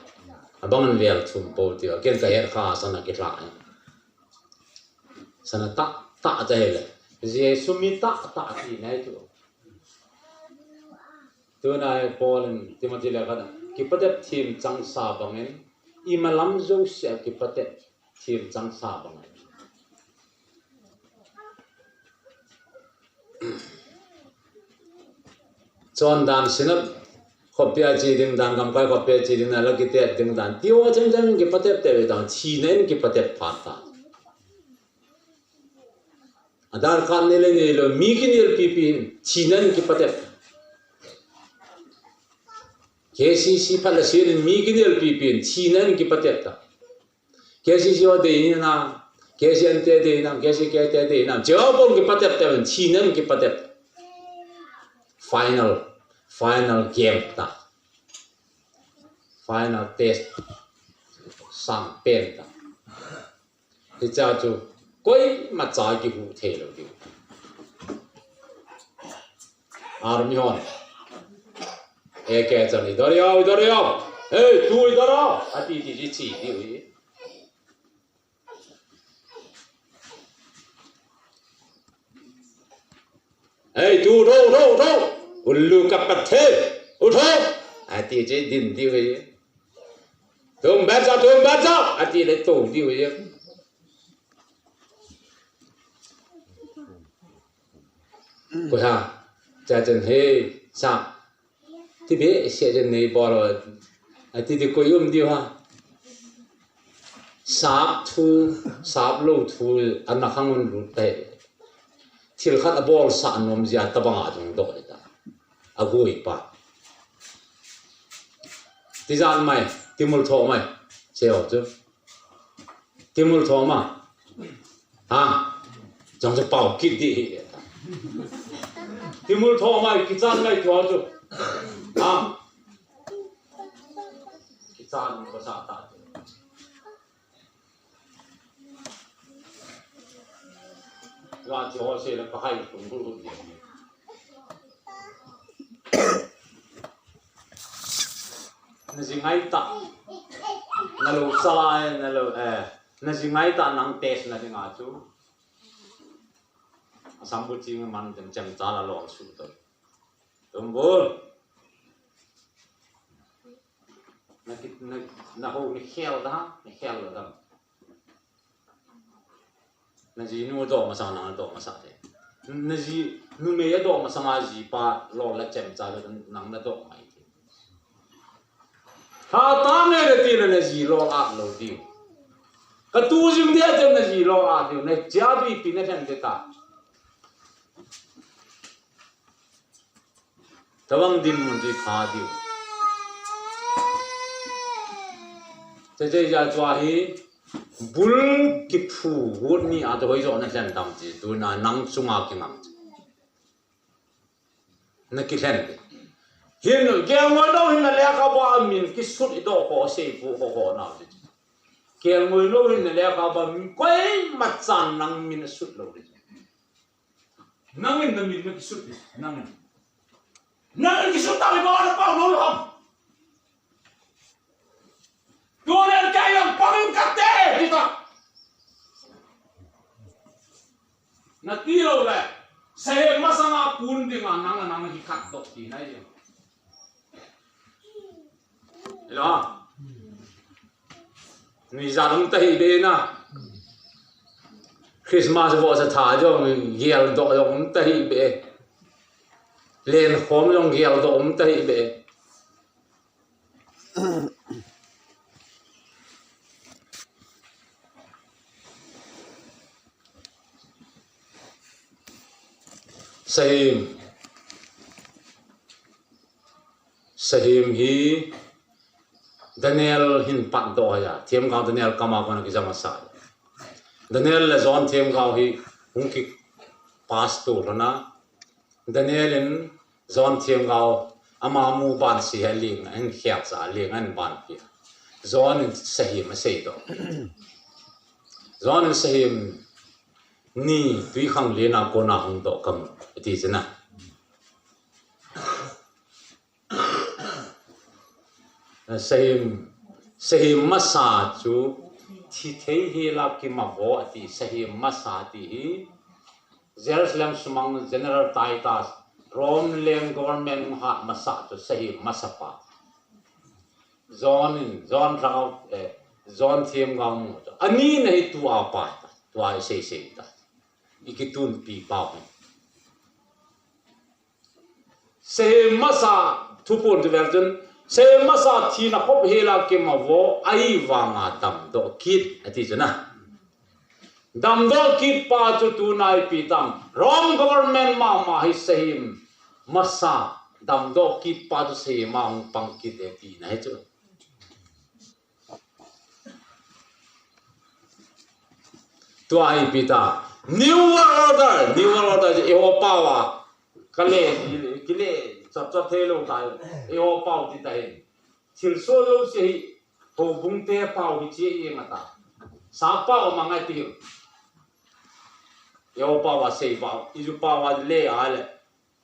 Abang in vel thum po ti. Ken kahet kha sana kilha hai. Sana tah tah ta hile. Jesu mi tah tah ti nai tu. Tuna Paul in Timothy lekha kipatep thim chang sa bangin, imalam jousea kipatep thim chang sa bangin. Chondan sinap khopia chi ding dan, gamkai khopia chi ding dan, la kitep ding dan. Tiho chang chang kipatep tep dan, thina in kipatep phat ta. Aadhaar card nei le nei lou, mi kinelpi pi in, thina in kipatep. K C C phat la sin in, mi kinelpi pi in, thina in kipatep ta. K C C ho dei hinam, K C N te dei hinam, K C K te dei hinam. Chehon kipatep tep in, thina in kipatep. Final, final game ta. Final test. Sang pen ta. Hicha chu koima cha kihuh thei lou ding. Army hon. A K chan, "Idhar hi aao, idhar hi aao. Hey, tu idhar aa," ati ti chi chi diu hi. "Hey, tu, utho, utho, utho. Ullu ka pathe, utho," ati che din diu hi. "Tum bacha, tum bacha," ati le to diu hi. Ko ha, cha chen he, sa. Ti behseh jen nei bol ho. Ati ti koi um diu ha. Sap thu, sap lou thu, ana khang un lut tai. Thil khat abolsah nom jeh a tabang a jong doh ta. Agui pa. Tijat mai, timul tho mai. Che ho chu. Timul tho ma. Ha? Jong chu pao kit di hi. Timul tho mai, kichan mai tho chu. Ha? Kichan ko sa ta chu. La chu ho se la pa hai tung gu gu di. Na ji ngai ta. Na lo sa lai, na lo, eh. Na ji ngai ta nang test na ding a chu. Asam bu ching man dem chem cha la lo su to. Tum bu. Na ki, na, na ho ni khel da, ni khel da. Na ji nu doh masang, nang doh masang te. Na ji numei a doh masang a ji pa lo la chem cha nang na doh mai te. Tha ta nge le ti le na ji lo a lo diu. Ka tu jing dia chen na ji lo a diu. Na cha bi pi na chen te ta. Tabang dinmun chu i pha diu. Cheche ja chua hi bul kiphu got ni a to hoi jo na hlen tam ti tu na nang chunga kingam. Na kihlen. Hin kelngoi lou hin na lekha ba min kisut i doh ko sei pu ko ko na ti. Kelngoi lou hin na lekha ba min koima chan nang min sut lou ti. Nangin na min na kisut di, nangin. Nangin kisut ta mi ba na pau lo ham. Tulen kei lang pangin kate, kita. Na ti lo le, sa he masanga kun ding a nang, nang hi khat doh ti nai ding. Hello. Ni ja dong ta hi be na. Christmas vo sa tha jong gel doh jong um ta hi be. Len khom jong gel doh um ta hi be. Sahim. Sahim hi Daniel hin patdoh ahi a, themgao Daniel kama kona kijam asa. Daniel le John themgao hi hung kipas tu lhona. Daniel in John themgao ama mu ban si hi aling, ahin khel sa aling, ahin banpi. John in Sahim asei doh. John in Sahim ni tui khang lena kona hung doh kamu, ati chu na. Sahim, sahim masa chu thi thei hela kimavo ati, sahim masa ti hi Jerusalem sumang General Titus, Rome leng government hat masa chu sahim masa pa. John in, John thau, eh, John themgao mu chu. Ani na hi tua pa ta, tua hi sei sei ta. I kitunpi pa hi. Sahim masa, thupon ti vel chun, sahim masa thina khop hela kimavo, ahivanga damdoh kit, ati chu na. Damdoh kit pa chu tuna ipi tam, Rome government mama hi sahim masa, damdoh kit pa chu sahim a hung pang kit e tina hi chu. Tua hi ipi ta. New World Order, New World Order, eiho pau a. Kale, kile, chap chap thei lou ta. Eiho pau ti ta hi. Thilsoh jouse hi, houbung te pau hi che i nga ta. Sa pau ma ngai ti hi. Eiho pau a sei pau, i ju pau a le a le.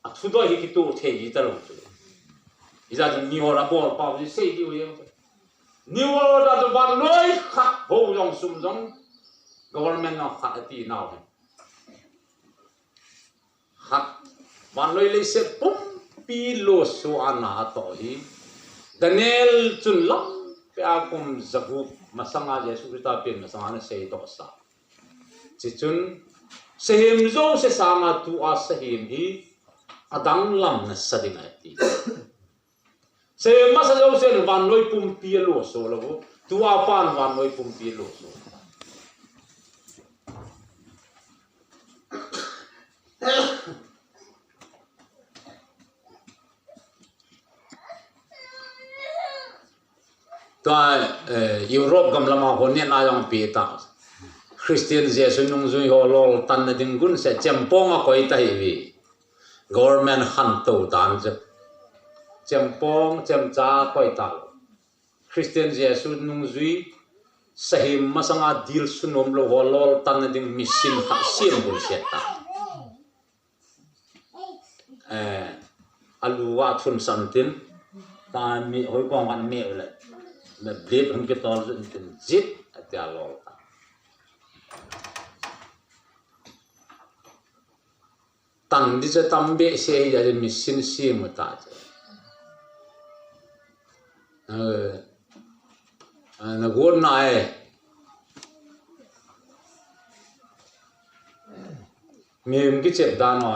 A thudoi hi kitoh thei hi talou chu. Ijat chu New World Order bol pau hi sei diu hi. New World Order chu vannoi khat ho jong sum jong government na khat ati nau hi. Khat vannoi leiset pumpi loso ana atoh hi. Daniel chun lam pe a kum jagup masanga Jesu Christa pen masanga ana seidoh sa. Chuchun, sahim jouse sanga tua sahim hi adang lam nasa ding ahi ti. Sahim masa jouse in vannoi pumpi aloso lou. Tua pan vannoi pumpi aloso. Tua, eh, Europe gam lama ho neh na jong pi ta. Christian Jesu nungjui ho loltanna ding gun se chempong a koi ta hi vi. Government khantou dan chu. Chempong, chemcha koi ta. Christian Jesu nungjui sahim masanga dil sunom lou ho loltanna ding mission khat sem gun se ta. Eh, alu a thun san tin, ta mi hoi kong kan me le, me blip hon kitol zin tin zit, atia lol ta. Tan di cha tam be se hi ya mi sin si mu ta che. Eh, eh, na gon na e. Mihem kichep dan ho,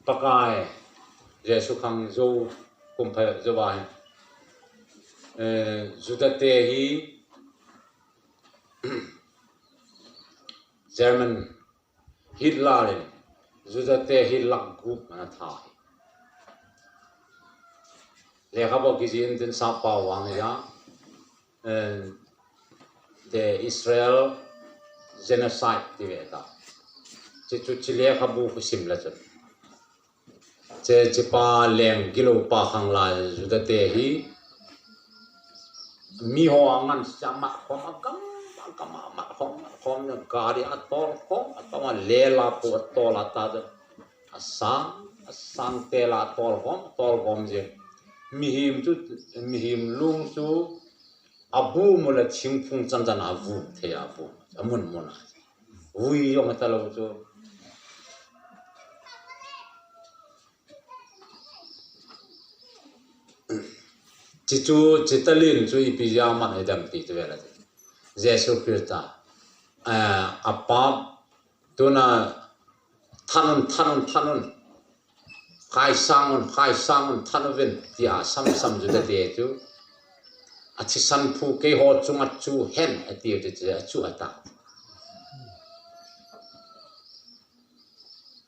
Pakai Jesu khang jou kum phai jou ahi. Eh, Juda te hi German Hitler in Juda te hi lakh gup ana tha hi. Lekhabu kijih in tin sap pao vang ja. Eh, the Israel genocide ti ve ta. Chi chu chi lekhabu khu sim la chun. Che chi pa leng gilou pa khang lai Juda te hi mi ho angan sa mat khom a gam, a gam a mat khom, mat khom na gari a tol khom, a tol a lela pu a tol a ta ja. A sang, a sang te la tol khom, tol khom jeng. Mihem chu, mihem lung chu, a bu mu le thingphung chan chan a vu thei a bu, a mun mun a. Vui jong ta lou chu. Chi chu, chi talin chu ipi ja man he dam ti chu vela. Jesu Christa, eh, a pap, tuna thanun, thanun, thanun. Khai sangun, khai sangun, thanuvin, tia sam sam Juda te chu. A thisan phu keiho chunga chu hen, ati chu, chu, chu ata.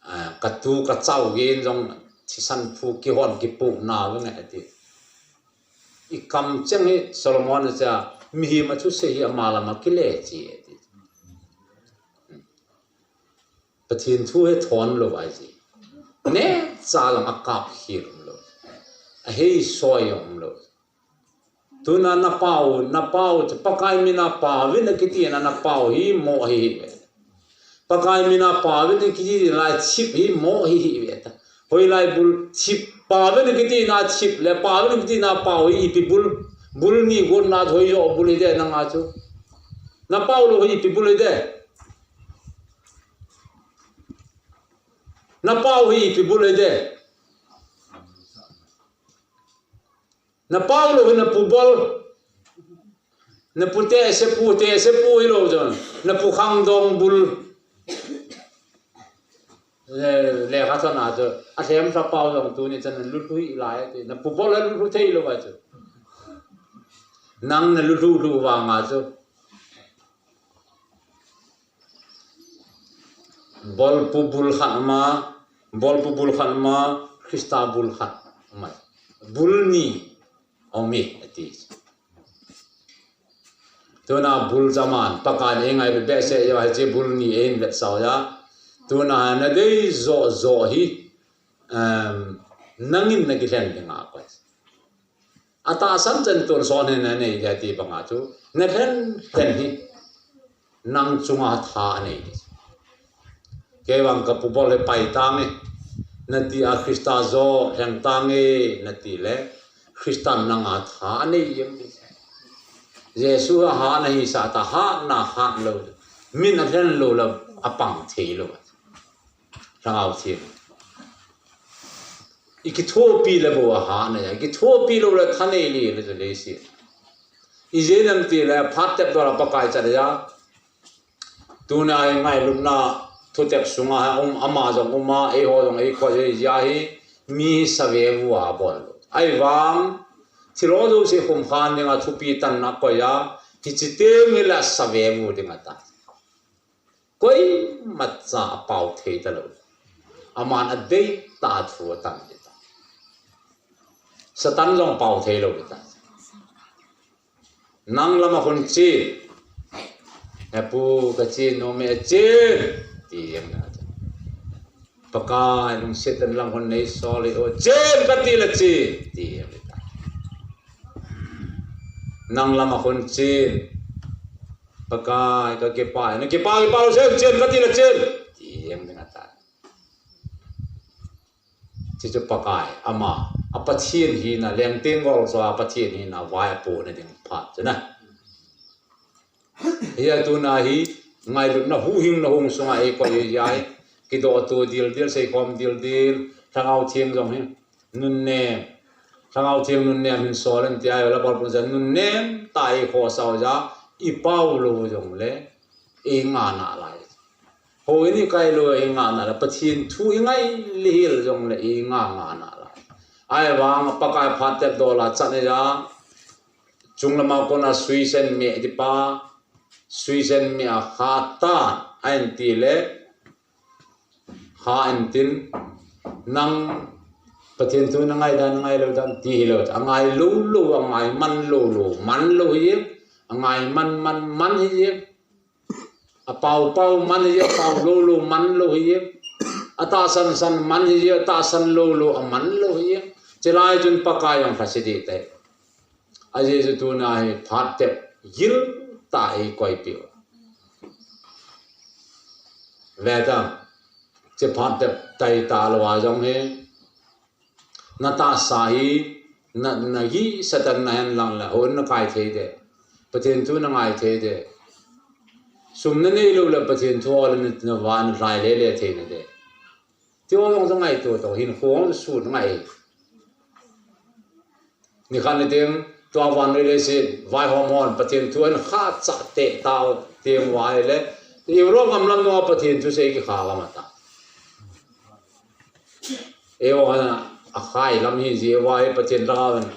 Ah, ka tu ka chau gen jong thisan phu kihon kipu na vang ati. I kam cheng hi Solomon cha mihem a thusei hi ama lama kile chi ati. Pathen thu he thon lou ai chi. Ne cha lam a kap khel um lou. A hei soi um lou. Tuna na pau, na pau, chu Pakai mina pau, vin a kiti na na pau hi mo hi hi ve. Pakai mina pau vin kiti lai chip hi mo hi hi ve ta. Hoilai bul chip pau vin kiti na chip le pau vin kiti na pau hi ipi bul. Bul ni gon na hoi jo bul hi de na nga chu. Na pau lou hi ipi bul hi de. Na pau hi ipi bul hi de. Na pau lou hi na pu bol. Na pu te se pu te se pu hi lou jon. Na pu khang dong bul. Le, le kha thon a chu. A them sa pau dong tu ni chan lu thu hi lai te. Na pu bol lu thu thei lou a chu. Nang na lu thu lu vang a chu. Bolpu bul khat ma, bolpu bul khat ma, Krista bul khat ma. Bul ni, omi, ati. Tuna bul zaman, Pakai in ei ngailut behseh, yo, hiche bul ni ei vetsah uva. Tuna na dei jo jo hi, um, nangin na kilhen ding a koi. Atahsan chan tun son hin anei dia ti banga chu. Na lhen lhen hi. Nang chunga tha anei di. Kei vang ka pu bol le pai tange. Na ti a Krista jo lheng tange. Na ti le. Krista nanga tha anei yem di. Jesu a ha na hi sa ta ha na ha lo. Min a lhen lo la a pang thei lo. Lhangau thim. I kithopi le bo a ha na ya. I kithopi lo le thanei li le le si. I je nam ti le phat tep do la Pakai cha ya. Tuna i ngailutna thutep sunga um ama jong uma ei ho jong ei koi ei ja hi mi save vu a bol. Ai vang thilo jo se khum khan ding a thupi tan na koi ya. Hichi te mi la save vu ding a ta. Koima cha a pau thei ta lo. Aman a dei ta thu a tan dei ta. Satan jong pau thei lo dei ta. Nang lama khun chi. He pu ka chi no me chi. Ti em na. Pakai lungset dan lam khun nei so le o. Chi ka ti la chi. Ti em na. Nang lama khun chi. Pakai ka kipa, na kipa kipa lo se chen ka ti la chen. Ti em ding a ta. Chi chu Pakai, ama, a Pathian hi na leng teng gol so a Pathian hi na vai a pu na ding phat chu na. Hi a tu na hi, ngailutna huhhingna hung sunga ei koi ei jai. Kido tu dil dil, sei khom dil dil, Lhangau Theng jong hi. Nunnem. Lhangau Theng nunnem hin sol in ti ai la bol pun sa nunnem ta i kho sao ja i pau lo jong le i nga na lai. Ho i ni kai lo i nga na la Pathian thu i ngai li hil jong le i nga nga na lai. Ai vang Pakai phat tep do la chan ja. Chung lama kona sui sen me di pa. Sui sen me a kha ta. Ai ti le. Ha en tin, nang Pathian thu na ngai dan, na ngai lo dan, ti hi lo, a ngai lo lo, a ngai man lo lo, man lo hi, a ngai man man man hi, a pau pau man hi, a pau lo lo man lo hi, a tahsan san man hi, a tahsan lo lo, a man lo hi. Chilai chun Pakai jong pha si di te. A Jesu tuna hi phat tep gil ta hi koi piu. Ve ta, che phat tep tai ta lo a jong hi. Na tahsa hi, na, na gi Satan na hen lang la, hon na kai thei de. Pathian thu na ngai thei de. Sum na nei lo la Pathian thu la na, na van lai le le thei na de. Ti ho jong jong ngai to to, hin khong su ngai. Ni khan ni ding, tua van le le si, vai hom hon, Pathian thu an kha cha te tao, tiang vai le. Europe gam lam no Pathian thu sei ki kha gam ta. E o ana, a khai lam hi ji vai Pathian ra van,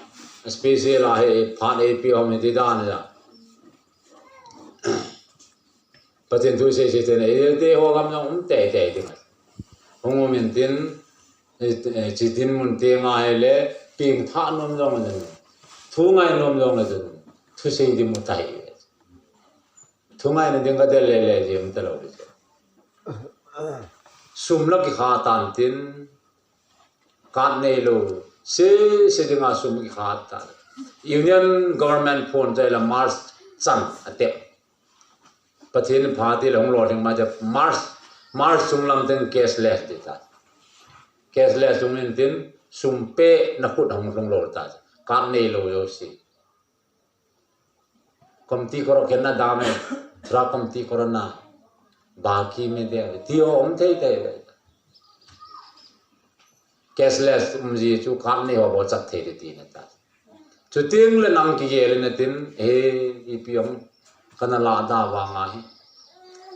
special a he, phan e pi hom he ti dan ja. Pathian thu sei sei te ne, e te ho gam jong um te te ding. Hung um in tin, e, e, chi tin mun te ngai le, ping tha nom jong le. Thu ngai nom jong le. Thu sei di mu tai. Thu ngai na ding ka del le le, je mu ta lo le. Sum la ki kha tan tin, Kat nei lo, se, se dinga sum ki khat ta. Union government phone te la March chan a tep. Pathian pha ti la hung lo ding ma te March March sung lam teng cashless ti ta. Cashless sung in tin sum pe na khut hong lhung lou ta. Card nei lou jouse. Komti koro khenna dam e, thura komti koro na, baki me de, ti ho um thei thei. Cashless um ji chu card nei ho bou chat thei de ti na ta. Chuteng le nang kigel in tin, he, ipi ong, kana la da vang a hi.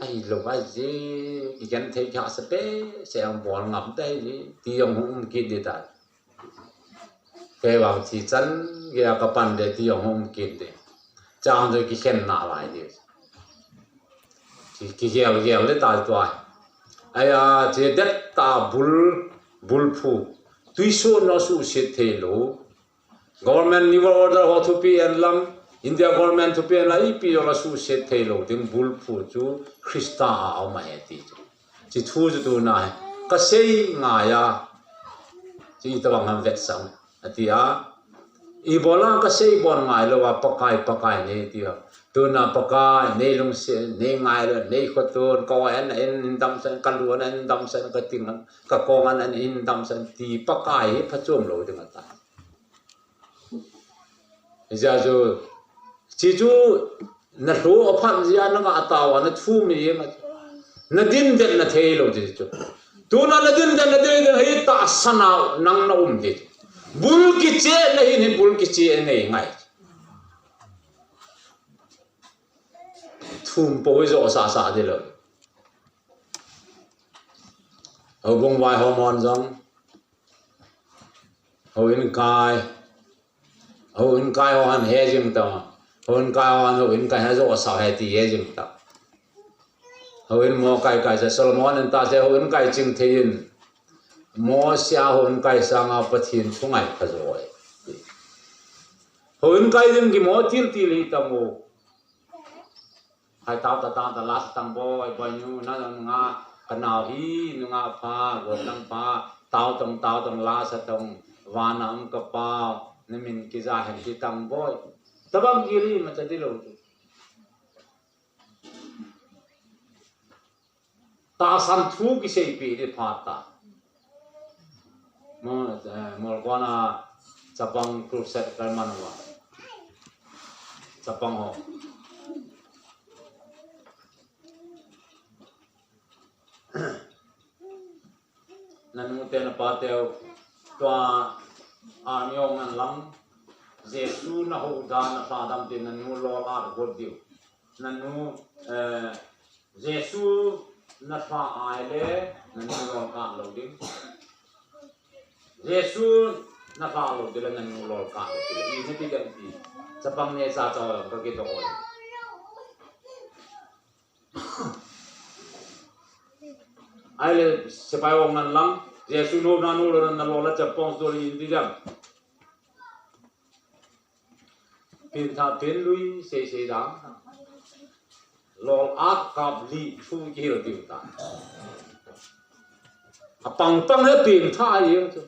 Ahilou vai ji, i gen thei kha sa pe, se ang bol ngam tai ji, ti ong um kit de ta. Kei vang thi chan, kei a ka pan de ti ong um kit de. Chang de kikhen na lai de. Ki, kigel gel de ta tua. Aya, che det ta bul, bul phu. Tuiso no su sit thei lou. Government New World Order ho thupi en lang, India government thupi en lang, ipi jong la su sit thei lou ding bul phu chu Krista a um ahi ti chu. Chi thu chu tuna hi. Ka sei ngai a. Chi tabang ham vetsah. Ati a. Ibola ka sei bon ngai lou a Pakai, Pakai nei ti a. Tuna Pakai, nei lungset, nei ngailou, nei khotun, ka oi an in damsan, ka lu an in damsan, ka ting an, ka kong an in damsan, ti Pakai hi phachom lou ding ata. Hijeh chun, chi chu na lhu aphat jeh a na ngah tao a na thum e ma. Na din den na thei lou ti chu. Tuna na din den na thei den hi tahsan a nang na um ti chu. Bul kicheh na hin hi bul kicheh nei ngai. Thum po hi jo sa sa di lou. Houbung vai ho mon jong. Houin kai. Houin kai ho han he jing ta. Houin kai ho han houin kai ha jo sa he ti he jing ta. Houin mo kai kai sa Solomon in ta se houin kai ching thei in. Mo sia houin kai sanga Pathen thu ngai kha jo e. Houin kai jing ki mo til til hi ta mo. Hai tao ta tao ta la sa tang boi, boi nu, na nung nga, ka nau hi, nung nga pha, go tang pha, tao tong, tao tong, la sa tong, vana um ka pau, na min kija hen ti tang boi. Tabang kili ma cha di lou tu. Tahsan thu kiseipi di phat ta. Mo, eh, Molkon a chapang crusade kal man uva. Chapang ho. Nanu te napa teu tua a niong nan lang. Jesu na ho da na sa dam te nanu lo la got diu. Nanu, eh, Jesu na sa ai le, nanu lol kah lou ding. Jesu na sa lou ding le, nanu lol kah lou ding. I na ti ding ti. Chapang ne sa chau ka kidong. Ai le, sepai ong nan lang. Jesu no nanu lol na lol la chapang so i ti ding. Pengtha penlui sei sei dang. Lol at kap li thu kihil diu ta. Apang pang he pengtha a jeng chu.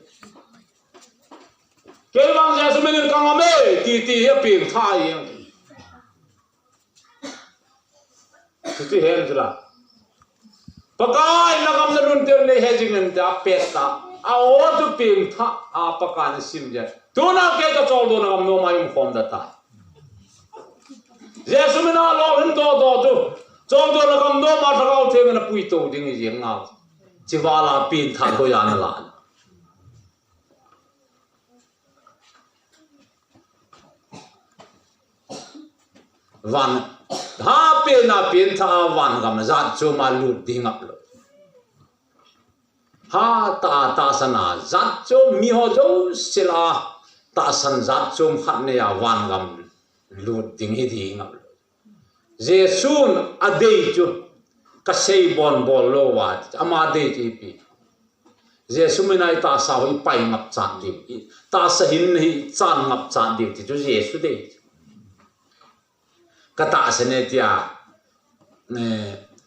Kei vang Jesu min in ka ngam e ti ti he pengtha a jeng chu. Chuti hen chu la. Pakai na ngam na lungthim nei he jing in ta pet ta. A o tu pengtha a Pakai na sim je. Tuna kei ka choldo na ngam nom a um khom da ta. Jesu min a lol hin to to tu. Choldo na ngam nom a Lhagao Theng na pui to ding i jeng ngau. Chi vala pengtha ko ya na la. Van, ha pengtha pengtha a van gam jat chom a lut ding ngap lou. Ha ta, tahsan a jat chom mi ho jouse lah a tahsan jat chom khat nei a van gam lut ding hi ding ngap lou. Jesun a dei chu ka sei bon bol lou va, ama dei chu ipi. Jesu min a i tahsa ho i pai ngap chan diu, i tahsa hin hi chan ngap chan diu ti chu Jesu dei. Ka tahsa ne tia, ne,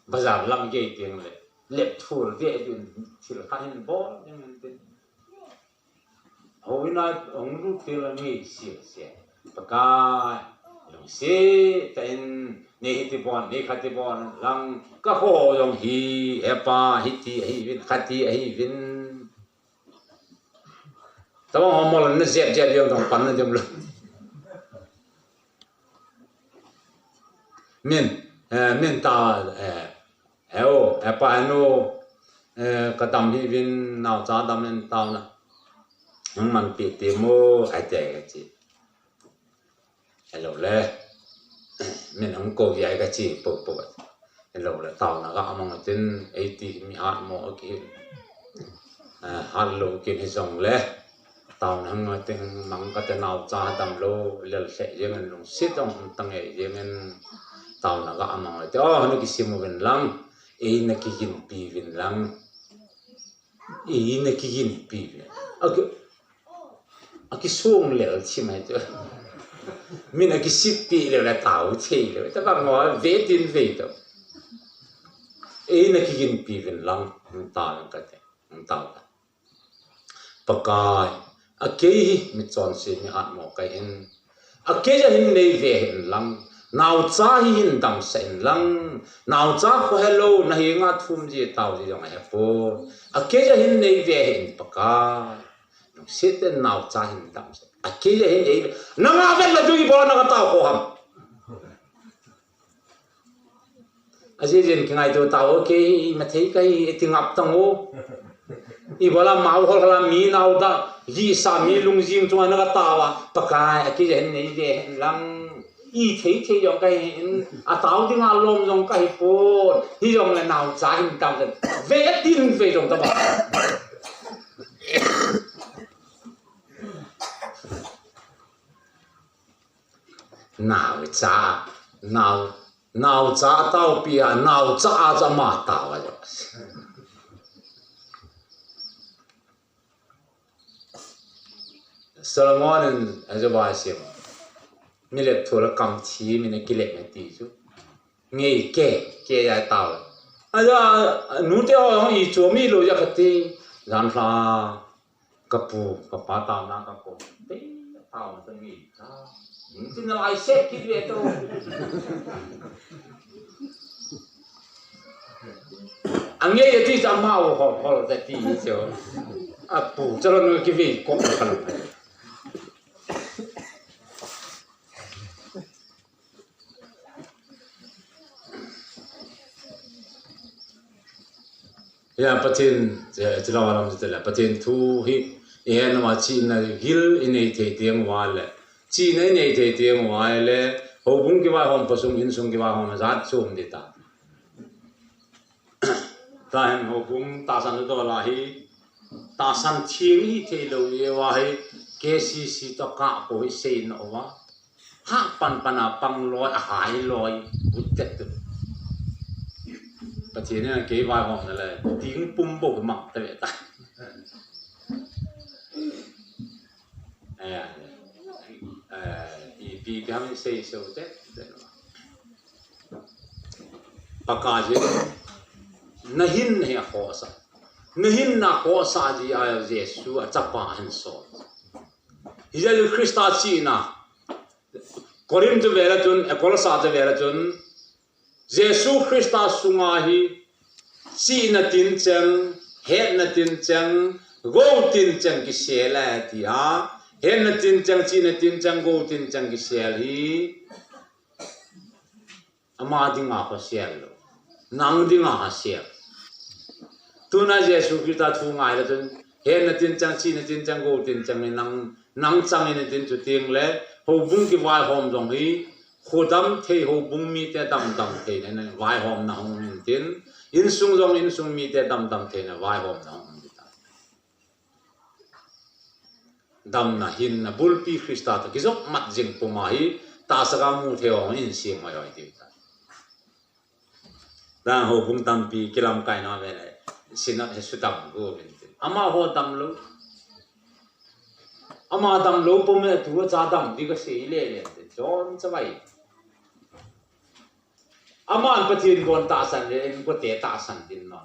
bazar lam gei tiang le, lep thur de din thil khat hin bol ding tin. Houin a hung lut thil a ngei sia sia. Pakai, lungset tah in, Nei hiti bon, nei khati bon lang, ka kho jong hi, hepa, hiti ahi vin, khati ahi vin. Tabang ho mol na jep jep jong tong pan na jom lo. Min, eh, min ta, eh, eh, o, eh, pa nu, eh, ka dam hi vin, naocha dam in tao na. Hung man pi ti mo, ai te ka chi. Hello le. Min hung ko vi ai ka chi, po, po. Hello le, tao na ka amang tin, ei ti mi hat mo ki. Eh, hat lo kin hi jong le. Tao na hung tin mang ka te naocha dam lo, lel se jeng in lungsit ong tang e jeng in. Tao na ka amang te. Oh, na ki simu vin lang. Ei na ki gin pi vin lang. Ei na ki gin pi vin. Okay. A kisung lel chi mai tu. Min a kisip pi lel la tao thei lel. Ta bang ngo ve tin ve to. Ei na ki gin pi vin lang. Hung ta lang ka te. Hung ta lang. Pakai. A kei hi mi chonse mi hat mo ka hin. A kei a hin nei ve hin lang. Naocha hi hin dam sa hin lang. Naocha kho hello na hi nga thum ji tao ji jong a he po. A kei a hin nei ve hin Pakai. Lungset in naocha hin dam sa. A kei a hin ei. Na nga vel la tu i bo na ka tao kho ham. A je jen ki ngai tu tao, okay, i ma thei ka hi, i ti ngap tang o. I bo la mau hol la mi nao da, li sa mi lungjing chunga na ka tao a. Pakai, a kei a hin nei ve hin lang. I thei thei jong ka hi in, a tao ding a lom jong ka hi po. Hi jong le naocha hin dam sa. Ve tin ve jong ta ba. Naocha, nao, naocha tao pi a, naocha a cha ma tao a jo. Solomon in a jo ba sim. Mi le thu la kam thi mi na ki le me ti chu. Ngei ke, ke ya tao. A ja, nu te ho i chu mi lo ya ka ti. Jan hla. Ka pu, ka pa tao na ka ko. Te tao na ta mi ta. Ning tin na lai set kit ve to. Ange ye ti cha ma wo hol hol ta ti cho. A pu cha lo no ki ve ko ka lo. Ya, Pathen, eh, ti lo alam ti le. Pathen thu hi, i hen ma chihna gil i nei thei tiang uva le. Chihna i nei thei tiang uva le. Houbung kivaihom pasung insung kivaihom jat chom di ta. Ta hen houbung tahsan to la hi. Tahsan thei hi thei lo ye uva hi. K C C to ka ko hi sei na uva. Ha pan pan a pang loi, a hai loi, ut tet tu. Pathen in kei vaihom na le, ting pum bo mang ta ve ta. Eh, eh, i pi pi ham sei so te, te. Pakai ji, na hin na hi a khosa. Na hin na khosa ji a Jesu a chapa hin so. Hi Jesu Krista chihna. Korinth chu vela chun, eh, Kolosa chu vela chun, Jesu Krista sunga hi chihna tin cheng, hetna tin cheng, go tin cheng kisel a ti a. Hetna tin cheng, chihna tin cheng, go tin cheng kisel hi. Ama dinga kho sel lo. Nang dinga ha sel. Tuna Jesu Krista thu ngai la tun. Hetna tin chang, chihna tin chang, go tin chang ni nang, nang chang in tin chu ting le. Houbung kivaihom jong hi. Khodam thei houbung mite damdam thei na, na vaihom na hung in tin. Insung jong insung mite damdam thei na vaihom na hung in tin. Damna, hinna, bulpi Krista toh kijop mat jing puma hi, tahsa a mu thei hong in sim mai hoi ti ta. Dan houbung tampi kilamkai na vele, sina he su dam go vin tin. Amaho dam lo. Ama dam lo pum le tu cha dam di ka sei le le tin. Chon cha vai. Aman Pathen bon tahsan le, in kote tahsan din non.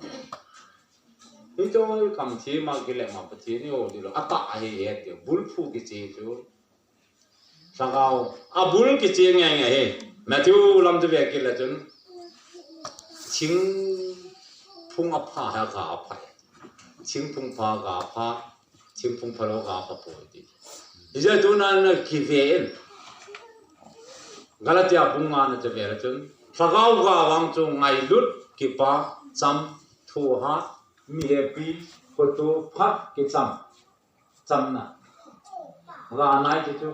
Hi choi kam thi ma kile ma Pathen ni o di lo. Ata hi he ti, bulphu kiche chu. Sangau, a bul kiche nge nge hi. Matthew lam chu ve kit le chun, thingphung apha hi aga pha. Thingphung pha aga pha, thingphung phalou aga pha poi ti. Hijeh chun na kive in. Galatia bung nga na chu ve le chun, Lhagao ga vang chu ngailut, kipa, cham, thuha, mihepi, khutu, phat, kicham, chamna. Ga nai ti chu